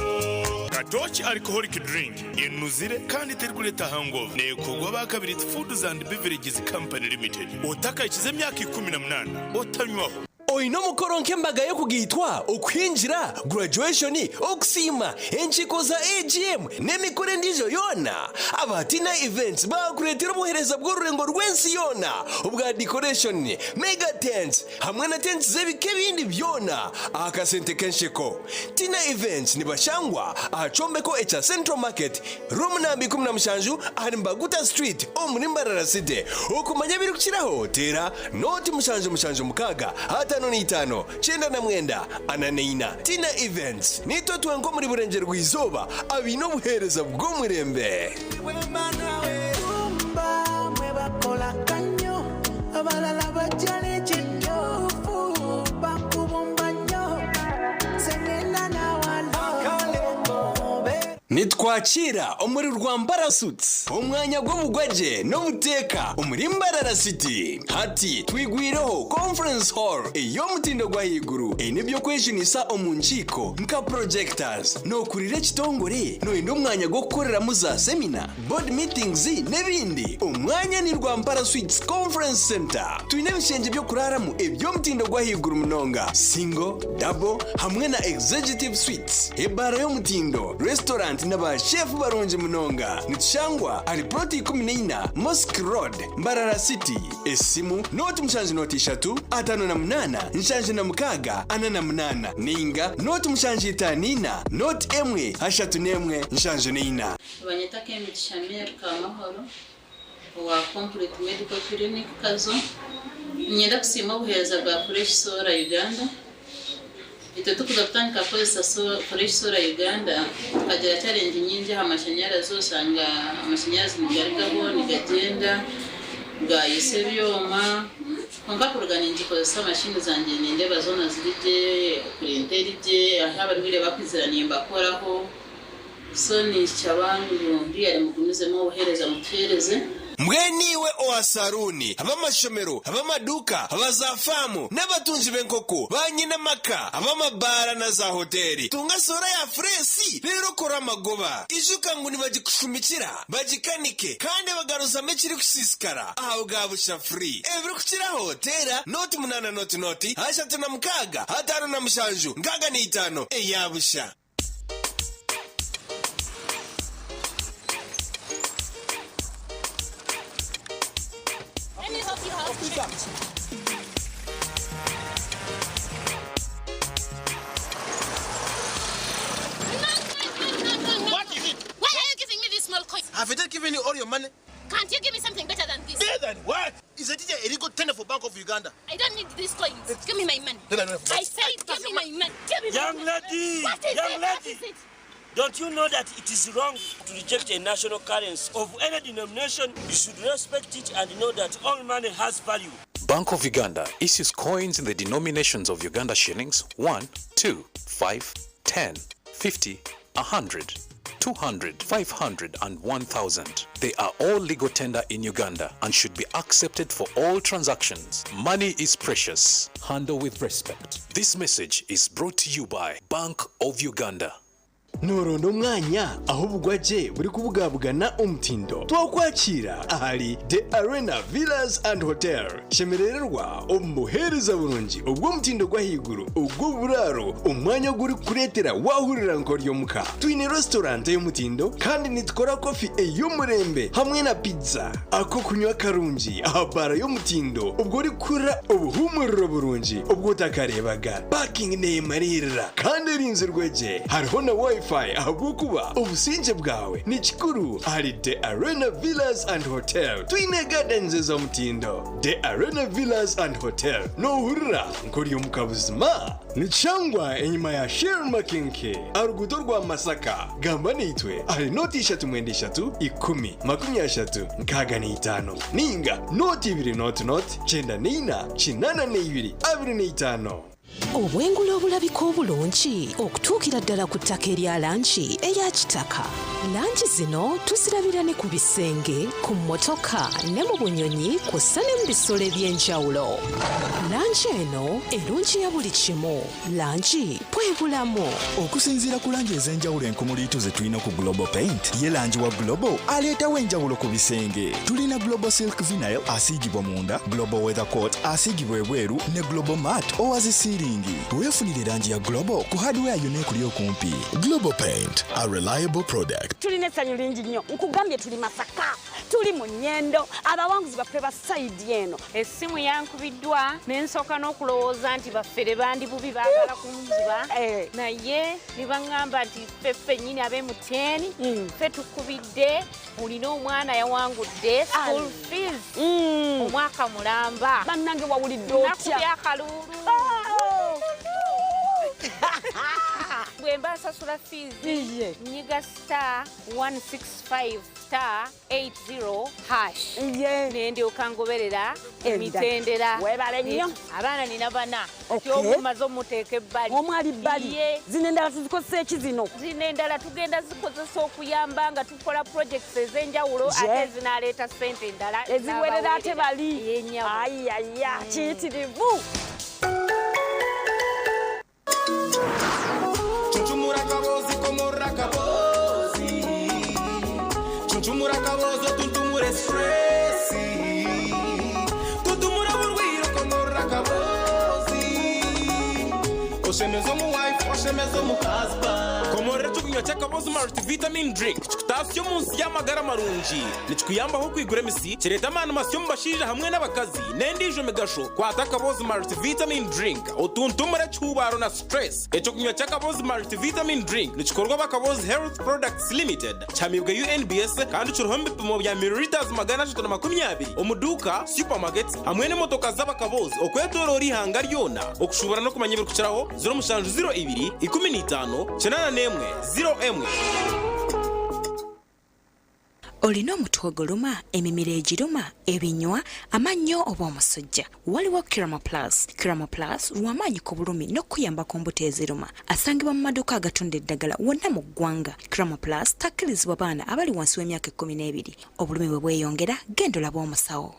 Katooki Alcoholic Drink enuzire kandi terikureeta hangover neekorwa aba Kabiriiti Foods and Beverages Company Limited. Otakahikize emyaka 18 otanywaho. Oine omukoro nk'embaga y'okugaitwa, okuhingira, graduation, okusiima, enkiiko za AGM n'emikoro endiijo yoona? Aba Tina Events baakureetera obuheereza bw'orurengo rw'ensi yoona obwa decoration, mega tents hamwe na tents z'ebika ebindi byona aha kasente k'ensheko. Tina Events nibashangwa aha kyombeko ekya Central Market, Room namba 17 ahari Mbaguta Street omuri Mbarara City. Okumanya ebirikukiraho teera noti 7 7 6 55 99 44. Tina Events niitwe twenka omuri Burengyerwa-izooba abaine obuheereza bw'omurembe. Nitwakiira omuri Rwambara Suites, omwanya gw'obugwagye n'obuteeka omuri Mbarara City. Hati twigwireho Conference Hall ey'omutindo gw'ahaiguru eine eby'okwejunisa omu nkiiko nka projectors. Nookurira ekitongore? Nooyenda omwanya gw'okukoreramu za semina, board meetings n'ebindi? Omwanya ni Rwampara Suites Conference Centre. Twine ebishengye by'okuraaramu eby'omutindo gw'ahaiguru munonga, single, double hamwe na executive suites, ebaara y'omutindo, restaurant na ba chef barungi munonga. Nitushangwa ahari plot 14 Mosque Road, Mbarara City. Esimu, 0 7 0 3 58 76 48 ninga 0 7 5 4 0 1 31 74. Nibanyeta Kemigisha Mary Kamahoro owa Complete Medical Clinic Kazo. Niinyenda kusiima obuheereza bwa Fresh Solar Uganda. Itwe tukuza kutandika kukozesa Fresh Solar Uganda tukagira challenge nyingi aha mashanyarazi oshanga amashanyarazi nigarugaho nigagyenda gayisa ebyoma kwonka kuruga ningikozesa mashini zangye nindeeba zoona ziri gye, printer eri gye, ahu abarwaire bakwizira nimbakoraho. So ninshaba ngu really mugumizemu obuheereza mutuheereze. Mbwenu iwe owa saruuni, ab'amashomero, ab'amaduuka, aba zaafaamu, n'abatungi b'enkoko, baanyine amaka, ab'amabaara na zaahoteeri, tunga soora ya fureesi reero okore amagoba. Ijuka ngu nibagikushumikira, bagikanike, kandi bagaruzamu ekirikusiisikara aha bwa busha free. Ebirikukiraho teera nooti munaana nooti nooti 36 57 65 eya busha. all your money. Can't you give me something better than this? Better than what? Is it a illegal tender for Bank of Uganda? I don't need these coins. Give me my money. No, no, no, I said give me my money. Give me my Young money. lady, What is young it? What lady. is it? Don't you know that it is wrong to reject a national currency of any denomination? You should respect it and know that all money has value. Bank of Uganda issues coins in the denominations of Uganda shillings 1, 2, 5, 10, 50, 100, 200, 500, and 1000. They are all legal tender in Uganda and should be accepted for all transactions. Money is precious. Handle with respect. This message is brought to you by Bank of Uganda. Noronda omwanya aho obugwagye buri kubugabugana omutindo twakwakira ahari The Arena Villas and Hotel. Shemerererwa omu buheereza burungi obw'omutindo gw'ahaiguru ogw'oburaaro, omwanya oguri kukureetera wahurira nk'ori omuka. Twine restaurant ey'omutindo kandi nitukora kofi ey'omurembe hamwe na pizza, akokunywa karungi aha bara y'omutindo obwo orikuhurira obuhumuriro burungi obwo otakareebaga. Parking neeyemarira kandi erinzirwe gye, hariho na wifi ahabw'okuba obusingye bwawe ni kikuru ahari The Arena Villas and Hotel. Twine gardens ez'omutindo. The Arena Villas and Hotel, nohurira nk'ori omuka buzima. Nikyangwa enyima ya Shell Makinke, aruguto rwa Masaka. Gamba naitwe ahari 0 9 3 10 30 65 ninga 0 2 0 0 94 82 25. Obwengula obulabika obulungi okutuukira ddala ku ttaka erya langi eya kitaka. Langi zino tuzirabira ne ku bisenge, ku mmotoka ne mu bunyonyi, kw'ossa ne mu bisolo eby'enjawulo. Langi eno erungi ya buli kimu. Langi bwe bulamu. Okusinziira ku langi ez'enjawulo enkumuliitu ze tulina ku Global Paint, ye langi wa Global aleetawo enjawulo ku bisenge. Tulina Global Silk Vinyl asiigibwa munda, Global Weather Coat asiigibwa ebweru ne Global Mat owa zisiiringi. Weefunire langi ya Global ku hardware yonna ekuli okumpi. Global Paint, a reliable product. Tulina essanyu lingi nnyo. Nkugambye, tuli Masaka, tuli mu Nyendo, abawanguzi baffe ba side eno. Essimu yankubiddwa ne nsooka n'okulowooza nti baffere bandi bubi baagala kunziba, naye ne baŋŋamba nti ffe ffennyini ab'e MTN ffe tukubidde, olina omwana yawangudde school fees omwaka mulamba. Bannange, wawulidde otya? Nakubye akaluulu. Bwe mba nsasula fees, nyiga *165*80# nendyoka ngoberera emitendera. Weebale nnyo. Abaana nina bana. Okay. Omumaze omuteeka ebbali. Omu ali bbali. Ye. Zino endala tuzikozesa eki zino? Zino endala tugenda zikozesa okuyamba nga tukola projects ez'enjawulo, ate zinaleeta ssente endala. Eziwerera ate bali. Yennyabo. Ayaya, kiyitirivu. Chuchumura kabozi, komora kabozi. Chuchumura kabozi, tuntumure stress. Tutumura burwiro, komora kabozi. Oshemezo mu wife, oshemezo mu husband. Komorera ekyokunywa ky'Akabozi Multivitamin Drink kikutasya omunsi y'amagara marungi, nikikuyambaho kwigura emisi, kireeta amaani masyo omu bashaija hamwe n'abakazi n'endiijo migasho. Kwata Akabozi Multivitamin Drink otuntumure ekihubaaro na stress. Ekyokunywa ky'Akabozi Multivitamin Drink nikikorwa Bakabozi Health Products Limited, kihamibwe UNBS kandi kiriho ebipimo bya milliliters 320 omu duuka, supermarkets hamwe n'emotoka z'Abakabozi okwetooroora ihanga ryona. Okushubura n'okumanya ebirikukiraho, 0702 15 81 01. Olina omutwe oguluma, emimiro egiruma, ebinywa, amannyo oba omusujja, waliwo Kirama Plus. Kirama Plus lwamaanyi ku bulumi n'okuyamba ku mbuto eziruma. Asangibwa mu maduuka agatunda eddagala wonna mu ggwanga. Kirama Plus takkirizibwa baana abali wansi w'emyaka 12. Obulumi bwe bweyongera, genda olaba omusawo.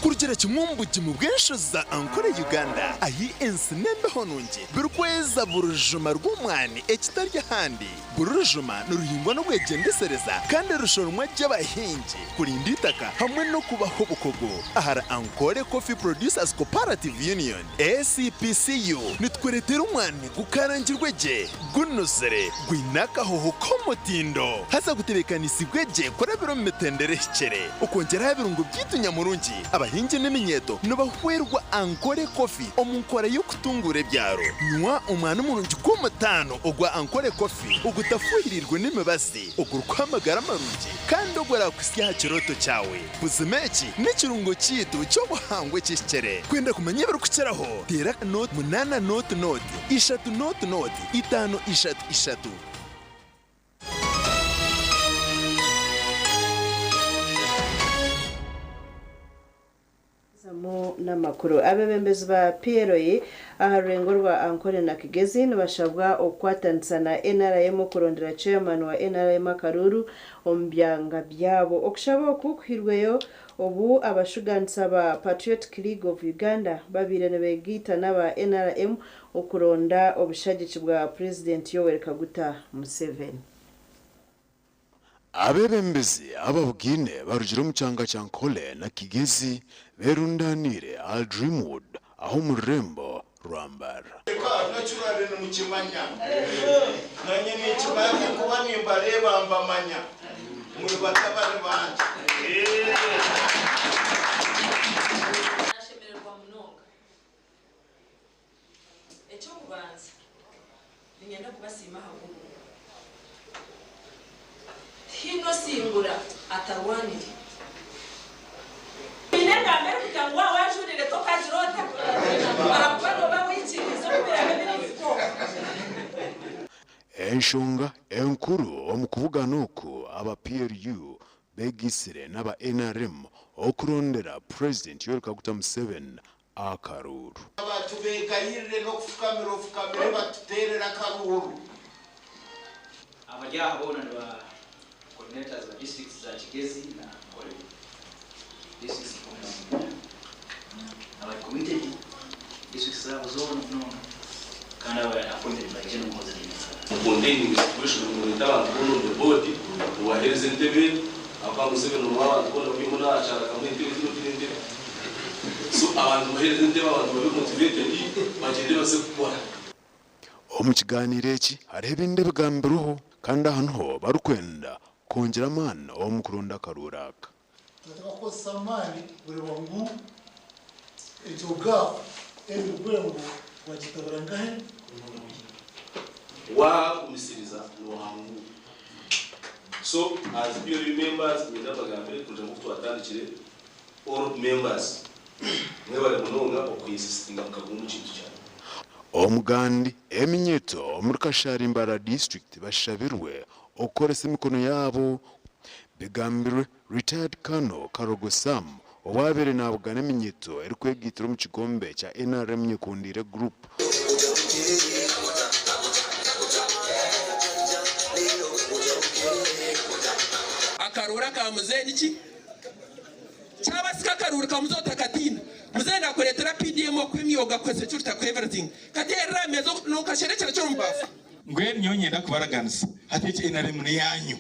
Kurugira kimwe omu bugimu bw'enshozi za Ankole, Uganda, ahi ensi n'embeho nungi birikweza buri rujuma rw'omwani ekitari ahandi. Buri rujuma niruhingwa n'obwegyendesereza kandi rushoromwa gy'abahingi kurinda itaka hamwe n'okubaho obukugu. Ahari Ankole Coffee Producers Cooperative Union, ACPCU, nitweretera omwani gukarangirwe gye, gunuzire, gwine akahoho k'omutindo, haza gutebekanisibwe gye kurabira omu mitendera ehikire, okwongyeraho ebirungo byaitu nyamurungi. Abahingi n'eminyeeto nibahwerwa Ankole Coffee omu nkora y'okutunguura ebyaro. Nywa omwani murungi gw'omutaano ogwa Ankole Coffee ogutafuhiriirwe n'emibazi, ogurikuha amagara marungi kandi oguraakuhitsya aha kirooto kyawe. Buzima eki n'ekirungo kyaitu ky'obuhangwa ekihikire. Kwenda kumanya ebirikukiraho, teera nooti munaana nooti nooti ishatu nooti nooti itaano ishatu ishatu. Zamu n'amakuru. Abeebembezi ba PLA aha rurengo rwa Ankole na Kigezi nibashabwa okukwatanisa na nrm okurondera Chairman wa nrm akaruuru omu byanga byabo. Okushaba oku kuhairweyo obu abashugaanisa ba Patriotic League of Uganda babaire nibegaita n'aba nrm okuronda obushagiki bwa Purezidenti Yoweri Kaguta Museveni. Abeebembezi ababugaine barugire omu kyanga kya Nkole na Kigezi beerundaniire aha Dreamwood aha omu rurembo rwa Mbarara. Eka naturally nimukimanya nanye ninkimanya kuba nimbareeba mbamanya muri batabani bangye. Nashemererwa munonga. Eky'okubanza, niinyenda kubasiima ahabw'obumwe. Tihaine osingura atarwanire. Haine engamba erikugira ngu waaba wajurire tokagira ota? Ahakuba nooba waikiriize oku biraabe biri nikwo. Enshonga enkuru omu kubugana oku aba PLU beegaitsire n'aba NRM okurondera Purezidenti Yoweri Kaguta Museveni akaruuru. Abantu beegayirire n'okufukamira ofukamire batuteerere akaruuru. Abari aha boona ni ba coordinators ba districts za Kigezi na Ankole, districts 14 abari committed districts zaabo zoona munonga kandi abari appointed by General Muhoozi Kainerugaba. Containing situation mureete abantu boona omu board mubahereze entebe ahakuba Museveni omuha abantu boona buri omwe nahakyaro akamuha entebe zinu tine entebe so abantu mubahereze entebe abantu babe motivated bagyende baze kukora. Omu kigaaniiro eki hariho ebindi ebigambirweho kandi aha niho barikwenda kwongyera amaani omu kuronda akaruuru aka. Turataka kukozesa amaani kureba ngu egyo gap eri rwengo twagitabura nkahe? Waagumisiriza noohanguura. So as PLU members niinyenda mbagambire kurugiirira nk'oku twatandikire, all members mwebare munonga okuinsistinga mukaguma omu kintu kyanyu. Omugandi, Eminyeeto omuri Kashari Mbarara disiturikiti bashabirwe okukoresa emikono yaabo. Bigambirwe Retired Colonel Karogo Sam owaabaire naabugana eminyeeto erikwegaitira omu kigombe kya nrm Nyekundiire Group. Akaruuru aka muzei niki? Kyabasika akaruuru ka muzei otakatiina. Muzei nakureetera PDM okuha emyoga akuhe security akuhe everything. Kati erira aha meeza nokasherekyera ki omu baafu? Mbwenu nyowe niinyenda kubaraganisa hati egi nrm n'eyaanyu.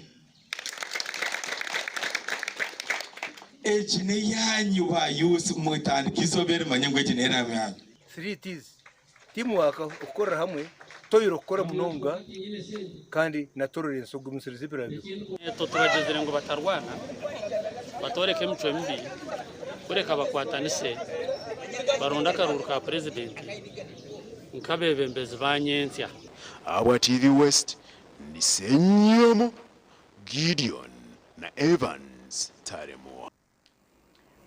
Egi n'eyaanyu ba youth mutandike eizooba eri mumanye ngu egi n'nrm yaanyu. 3 T's, Teamwork, okukorera hamwe, toil, okukora munonga, kandi na tolerance, okugumisiriza ebirabyo. Itwe tubagizire ngu batarwana, batooreka emicwe mibi, kureka bakwatanise baronde akaruuru ka Purezidenti nk'abeebembezi ba nyentsya. Ahabwa TV West, ndi Ssenyomo Gideon na Evans Taremwa.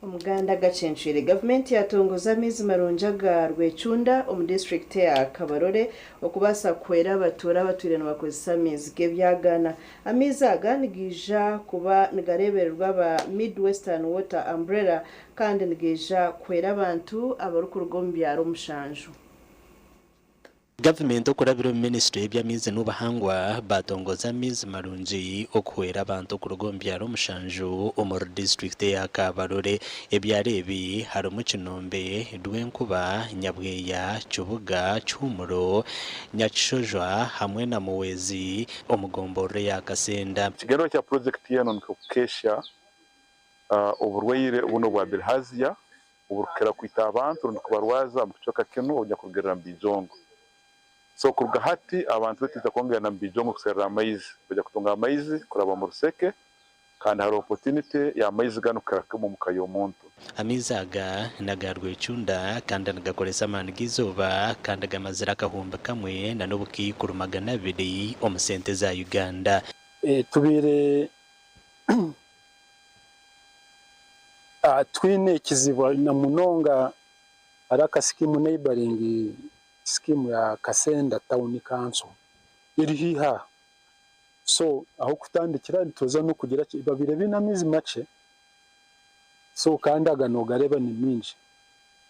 Omuganda agacencwire, gavumenti yatongoza amaizi marungi aga Rwecunda omu disiturikiti eya Kabarole okubaasa kuhwera abatuura abatwire nibakozesa amaizi g'ebyagaana. Amaizi aga nigaija kuba nigareebererwa aba Mid-Western Water Umbrella kandi nigaija kuhwera abantu abarikuruga omu byaro omushanju. Gavumenti okurabira omu minisitule y'eby'amaizi n'obuhangwa batongoza amaizi marungi okuhwera abantu okuruga omu byaro omushanju omuri disiturikiti eya Kabarole. Ebyaro ebi harimu Kinombe, Rwenkuba, Nyabweya, Kibuga, Kihumuro, Nyakishojwa hamwe na Muwezi omu gomborora eya Kasenda. Ekigendererwa kya purojekiti enu nikwo kukehya oburwaire bunu obwa bilharzia oburukukira kwita abantu rundi kubarwaza omu kicweka kinu obunyakurugiirira mu Biijongo. So kuruga hati abantu baitu twija kwongera na mu Biijongo kuserra amaizi. Baija kutunga amaizi kuraba omu ruseke Kandi hariho opportunity y'amaizi ganu kukira kimwe omu ka y'omuntu. Amaizi aga n'aga rwecunda kandi nigakoresa amaani g'eizooba kandi gamazire 1000 na n'obukaikuru 200 omu sente za Uganda. Tubaire twine ekizibu na munonga hariho aka scheme neighboring scheme ya Kasenda town council eri haihi aha so ahokutandikira nituza nokugira ki babaire baine amaizi makye so kandi aga nogareeba ni mingi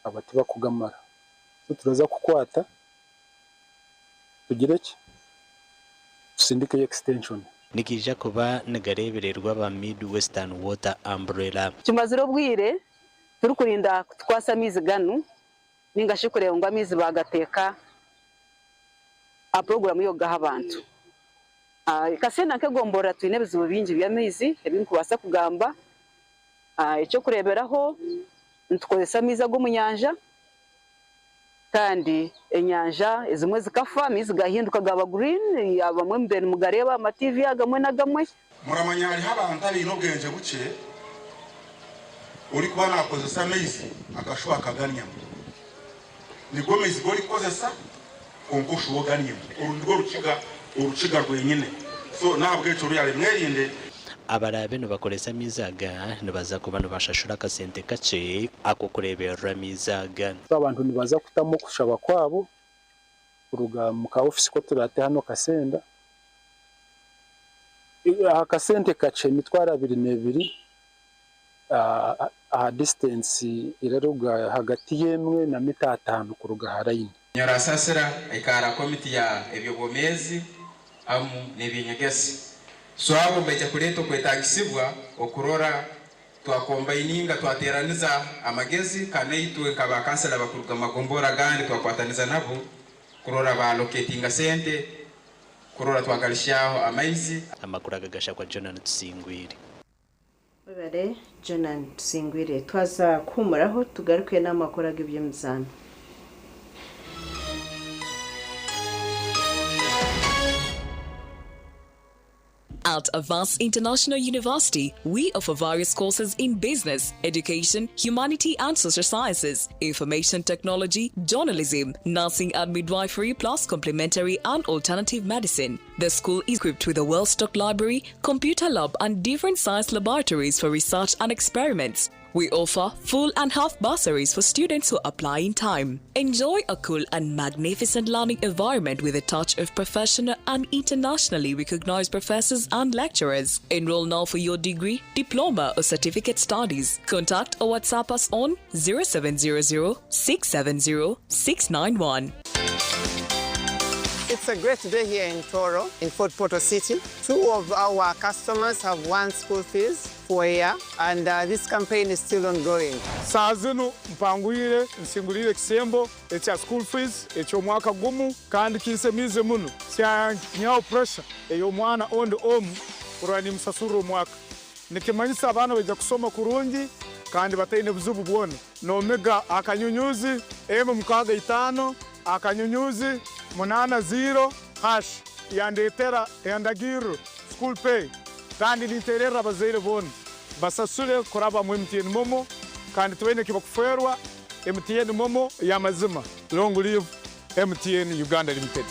aba tibakugamara so turaza kukwata tugire ki tusindikeyo extension. Nigaija kuba nigareebererwa aba Mid Western Water Umbrella. Tumazire obwire turikurinda kutukwasa amaizi ganu ninga shi kureeba ngu amaizi baagateeka aha puroguraamu y'okugaha abantu. Kasenda nk'egomborora twine ebizibu bingi by'amaizi ebi ndikubaasa kugamba. Eky'okureeberaho nitukozesa amaizi ag'omu nyanja kandi enyanja ezimwe zikafa amaizi gahinduka gaaba green abamwe mubaire nimugareeba aha ma TV agamwe n'agamwe. Muramanya hariho abantu abaine obwengye bukye orikuba nakozesa amaizi akashuba akaganyamu. Nigo maizi gorikukozesa kwonka oshuba oganyamu. Oru nirwo rukiga orukiga rwenyine. So nahabwekyo ruyare mwerinde. Abaraabe nibakoresa amaizi aga nibaza kuba nibashashura akasente kakye ak'okureeberera amaizi aga. Abantu nibaza kutamu okushaba kwabo kuruga mu ka ofisi ku turaate hanu Kasenda. Aha kasente kakye 22,000 aha distance eraruga hagati y'emwe na mita 5 kuruga aha line. Nyorasasira aikara komiti ya ebyobwomeezi hamu n'ebyenyegesa. So abo mbaija kuleeta okwetagisibwa okurora twakombaininga twateraniza amagezi kanaitwe nk'abakansala bakuruga magombora gandi twakwataniza nabo kurora baloketinga sente kurora twagalishaho amaizi. Amakuru aga gashakwa Jonan Tusingwire. Webale Jonan Tusingwire twaza kuhumuraho tugaruke n'amakuru ag'eby'emizaano. At Avance International University, we offer various courses in business, education, humanity and social sciences, information technology, journalism, nursing and midwifery, plus complementary and alternative medicine. The school is equipped with a well-stocked library, computer lab and different science laboratories for research and experiments. We offer full and half bursaries for students who apply in time. Enjoy a cool and magnificent learning environment with a touch of professional and internationally recognized professors and lecturers. Enroll now for your degree, diploma or certificate studies. Contact or WhatsApp us on 0700 670 691. It's a great day here in Toro, in Fort Portal City. 2 of our customers have won school fees for a year, and this campaign is still ongoing. Saa zinu mpangwire nsingulire ekisembo ekya school fees eky'omwaka gumu kandi kinsemiize muno kyanyihaho pressure ey'omwana ondi omu kurora nimusasurira omwaka. Nikimanyisa abaana baija kusoma kurungi kandi bataine buzibu bwona. Nomega akanyunyuzi emu 65 akanyunyuzi 80 hash yandetera yandagirro school pay kandi ninterera abazaire boona basasule kuraba mu MTN Momo kandi twene kibakuferwa MTN Momo ya mazima. Long live MTN Uganda Limited.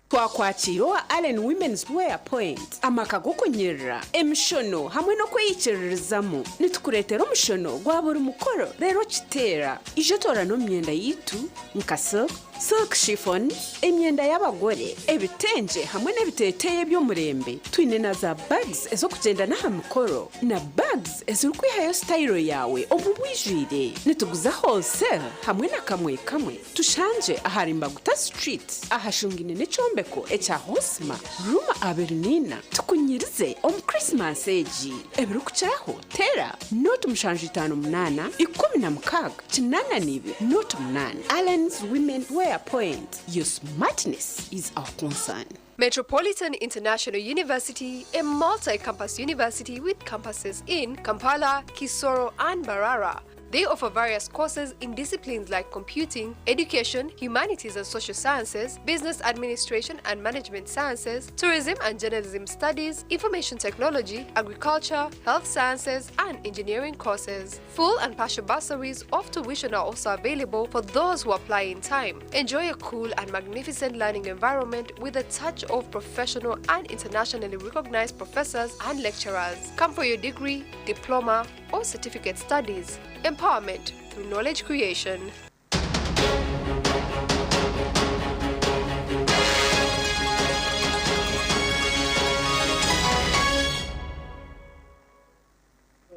Twakwakira owa Allen Women's Wear Point amaka g'okunyirira emishono hamwe n'okweyikiririzamu. Nitukureetera omushono gwa buri mukoro rero kiteera ijo toorana omu myenda yitu nka silk, silk chiffon, emyenda y'abagore, ebitengye hamwe n'ebiteeteeyi eby'omurembe. Twine na za bags ez'okugyenda n'aha mikoro na bags ezirikwihayo sitayiro yaawe omu bwijwire. Nituguza wholesale hamwe na kamwe kamwe. Tushangye ahari Mbaguta Street ahashungine n'ekyombeko ekya Hosma Ruma 24. Tukunyirize omu Christmas egi. Ebirikukiraho tera 0758 16 82 08. Allen's Women Wear Point. Your smartness is our concern. Metropolitan International University, a multi-campus university with campuses in Kampala, Kisoro and Mbarara. They offer various courses in disciplines like computing, education, humanities and social sciences, business administration and management sciences, tourism and journalism studies, information technology, agriculture, health sciences, and engineering courses. Full and partial bursaries of tuition are also available for those who apply in time. Enjoy a cool and magnificent learning environment with a touch of professional and internationally recognized professors and lecturers. Come for your degree, diploma, or certificate studies. Empowerment through knowledge creation.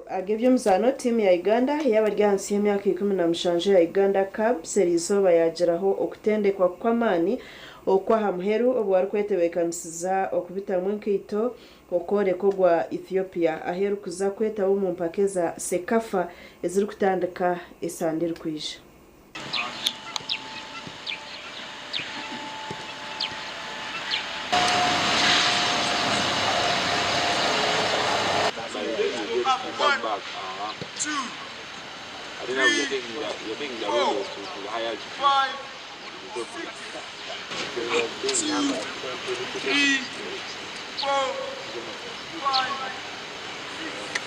Ag'eby'emizaano tiimu ya Uganda ey'abari ahansi y'emyaka 17 ya Uganda Cubs eriizooba yaagiraho okutendekwa kw'amaani okw'aha muheru obu barikwetebeekanisiza okubitamu enkaito okworeka ogwa Ethiopia ahu erikuza kwetaba omu mpaka eza CECAFA ezirikutandika esande erikwija.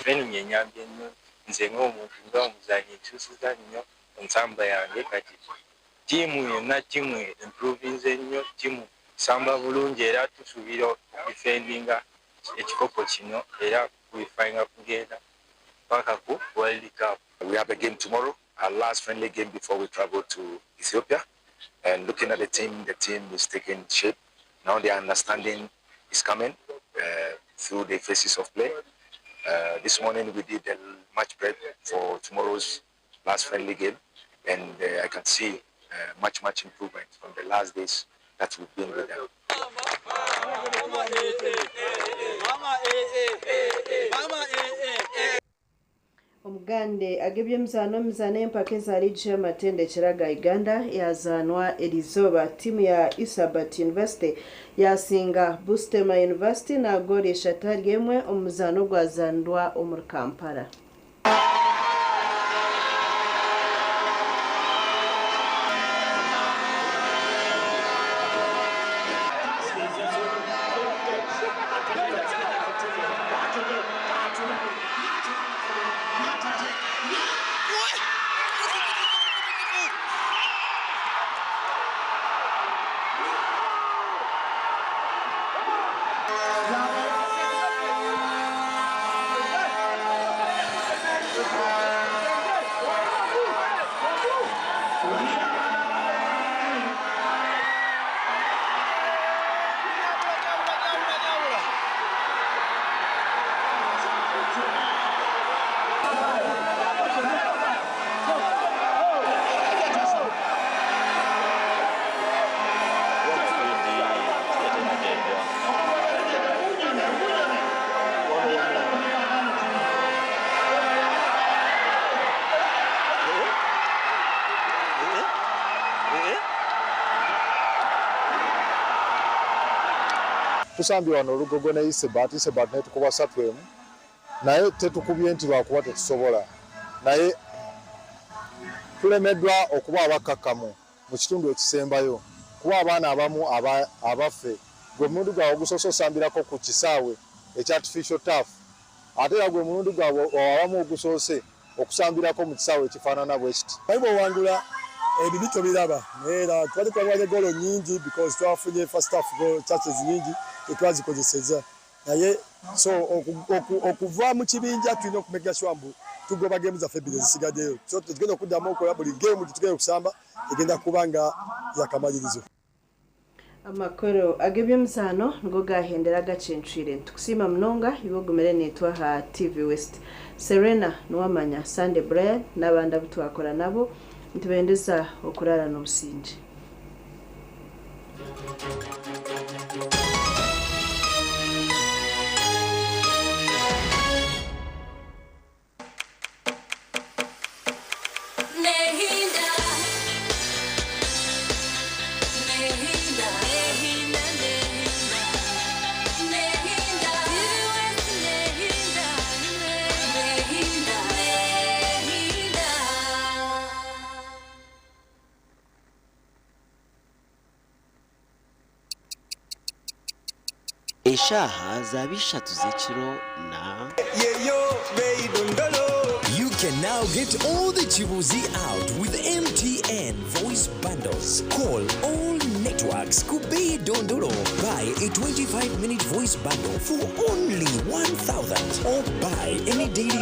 Venue enyambye nnyo nze ng'omuntu ng'omuzannyi nkyusiza nnyo ensamba yange kati ttiimu yonna ttiimu improvinze nnyo ttiimu samba bulungi era tusuubira okudifendinga ekikopo kino era qualifyinga kugenda paka ku World Cup. We have a game tomorrow, our last friendly game before we travel to Ethiopia. And looking at the team is taking shape. Now the understanding is coming through the phases of play. This morning we did a match prep for tomorrow's last friendly game. And I can see much, much improvement from the last days that we've been with them. Omugande ag'ebyemizaano emizaano empaka eza liigi y'amatendekero aga Uganda yazaanwa eriizooba tiimu ya Isabat University yasinga Bustema University na goolo 3-1 omu muzaano ogwazanirwa omuri Kampala. Tusambye wano olugogo ne Isebat, Isebat netukuba 3-1 naye tetukubye nti lwakuba tetusobola, naye tulemeddwa okuba abakkakkamu mu kitundu ekisembayo kuba abaana abamu abaffe gwe mulundi gwabwe ogusoose osambirako ku kisaawe ekya artificial turf, ate era gwe mulundi gwabwe abamu ogusoose okusambirako mu kisaawe ekifaanana bwe kiti. Naye bw'owangula ebibi tobiraba, era twali twalwanye goolo nnyingi because twafunye first half goal chances nnyingi tetwazikozesezza, naye so okuva mu kibinja tulina okumega sure mbu tugoba game zaffe ebbiri ezisigaddeyo, so tetugenda okuddamu okukola buli game tetugenda okusamba egenda kuba nga yakamalirizo. Amakuru ag'ebyemizaano nigo gahendera gacencwire. Nitukusiima munonga iwe ogumire niitwe aha TV West. Serena Nuwamanya, Sunday Brian n'abandi abu twakora nabo nitubendeza okurara n'obusinge. Eshaaha zaaba ishatu z'ekiro na. You can now get all the Chibuzi out with MTN voice bundles. Call all networks Kubei Dondolo. Buy a 25 minute voice bundle for only 1,000 or buy any daily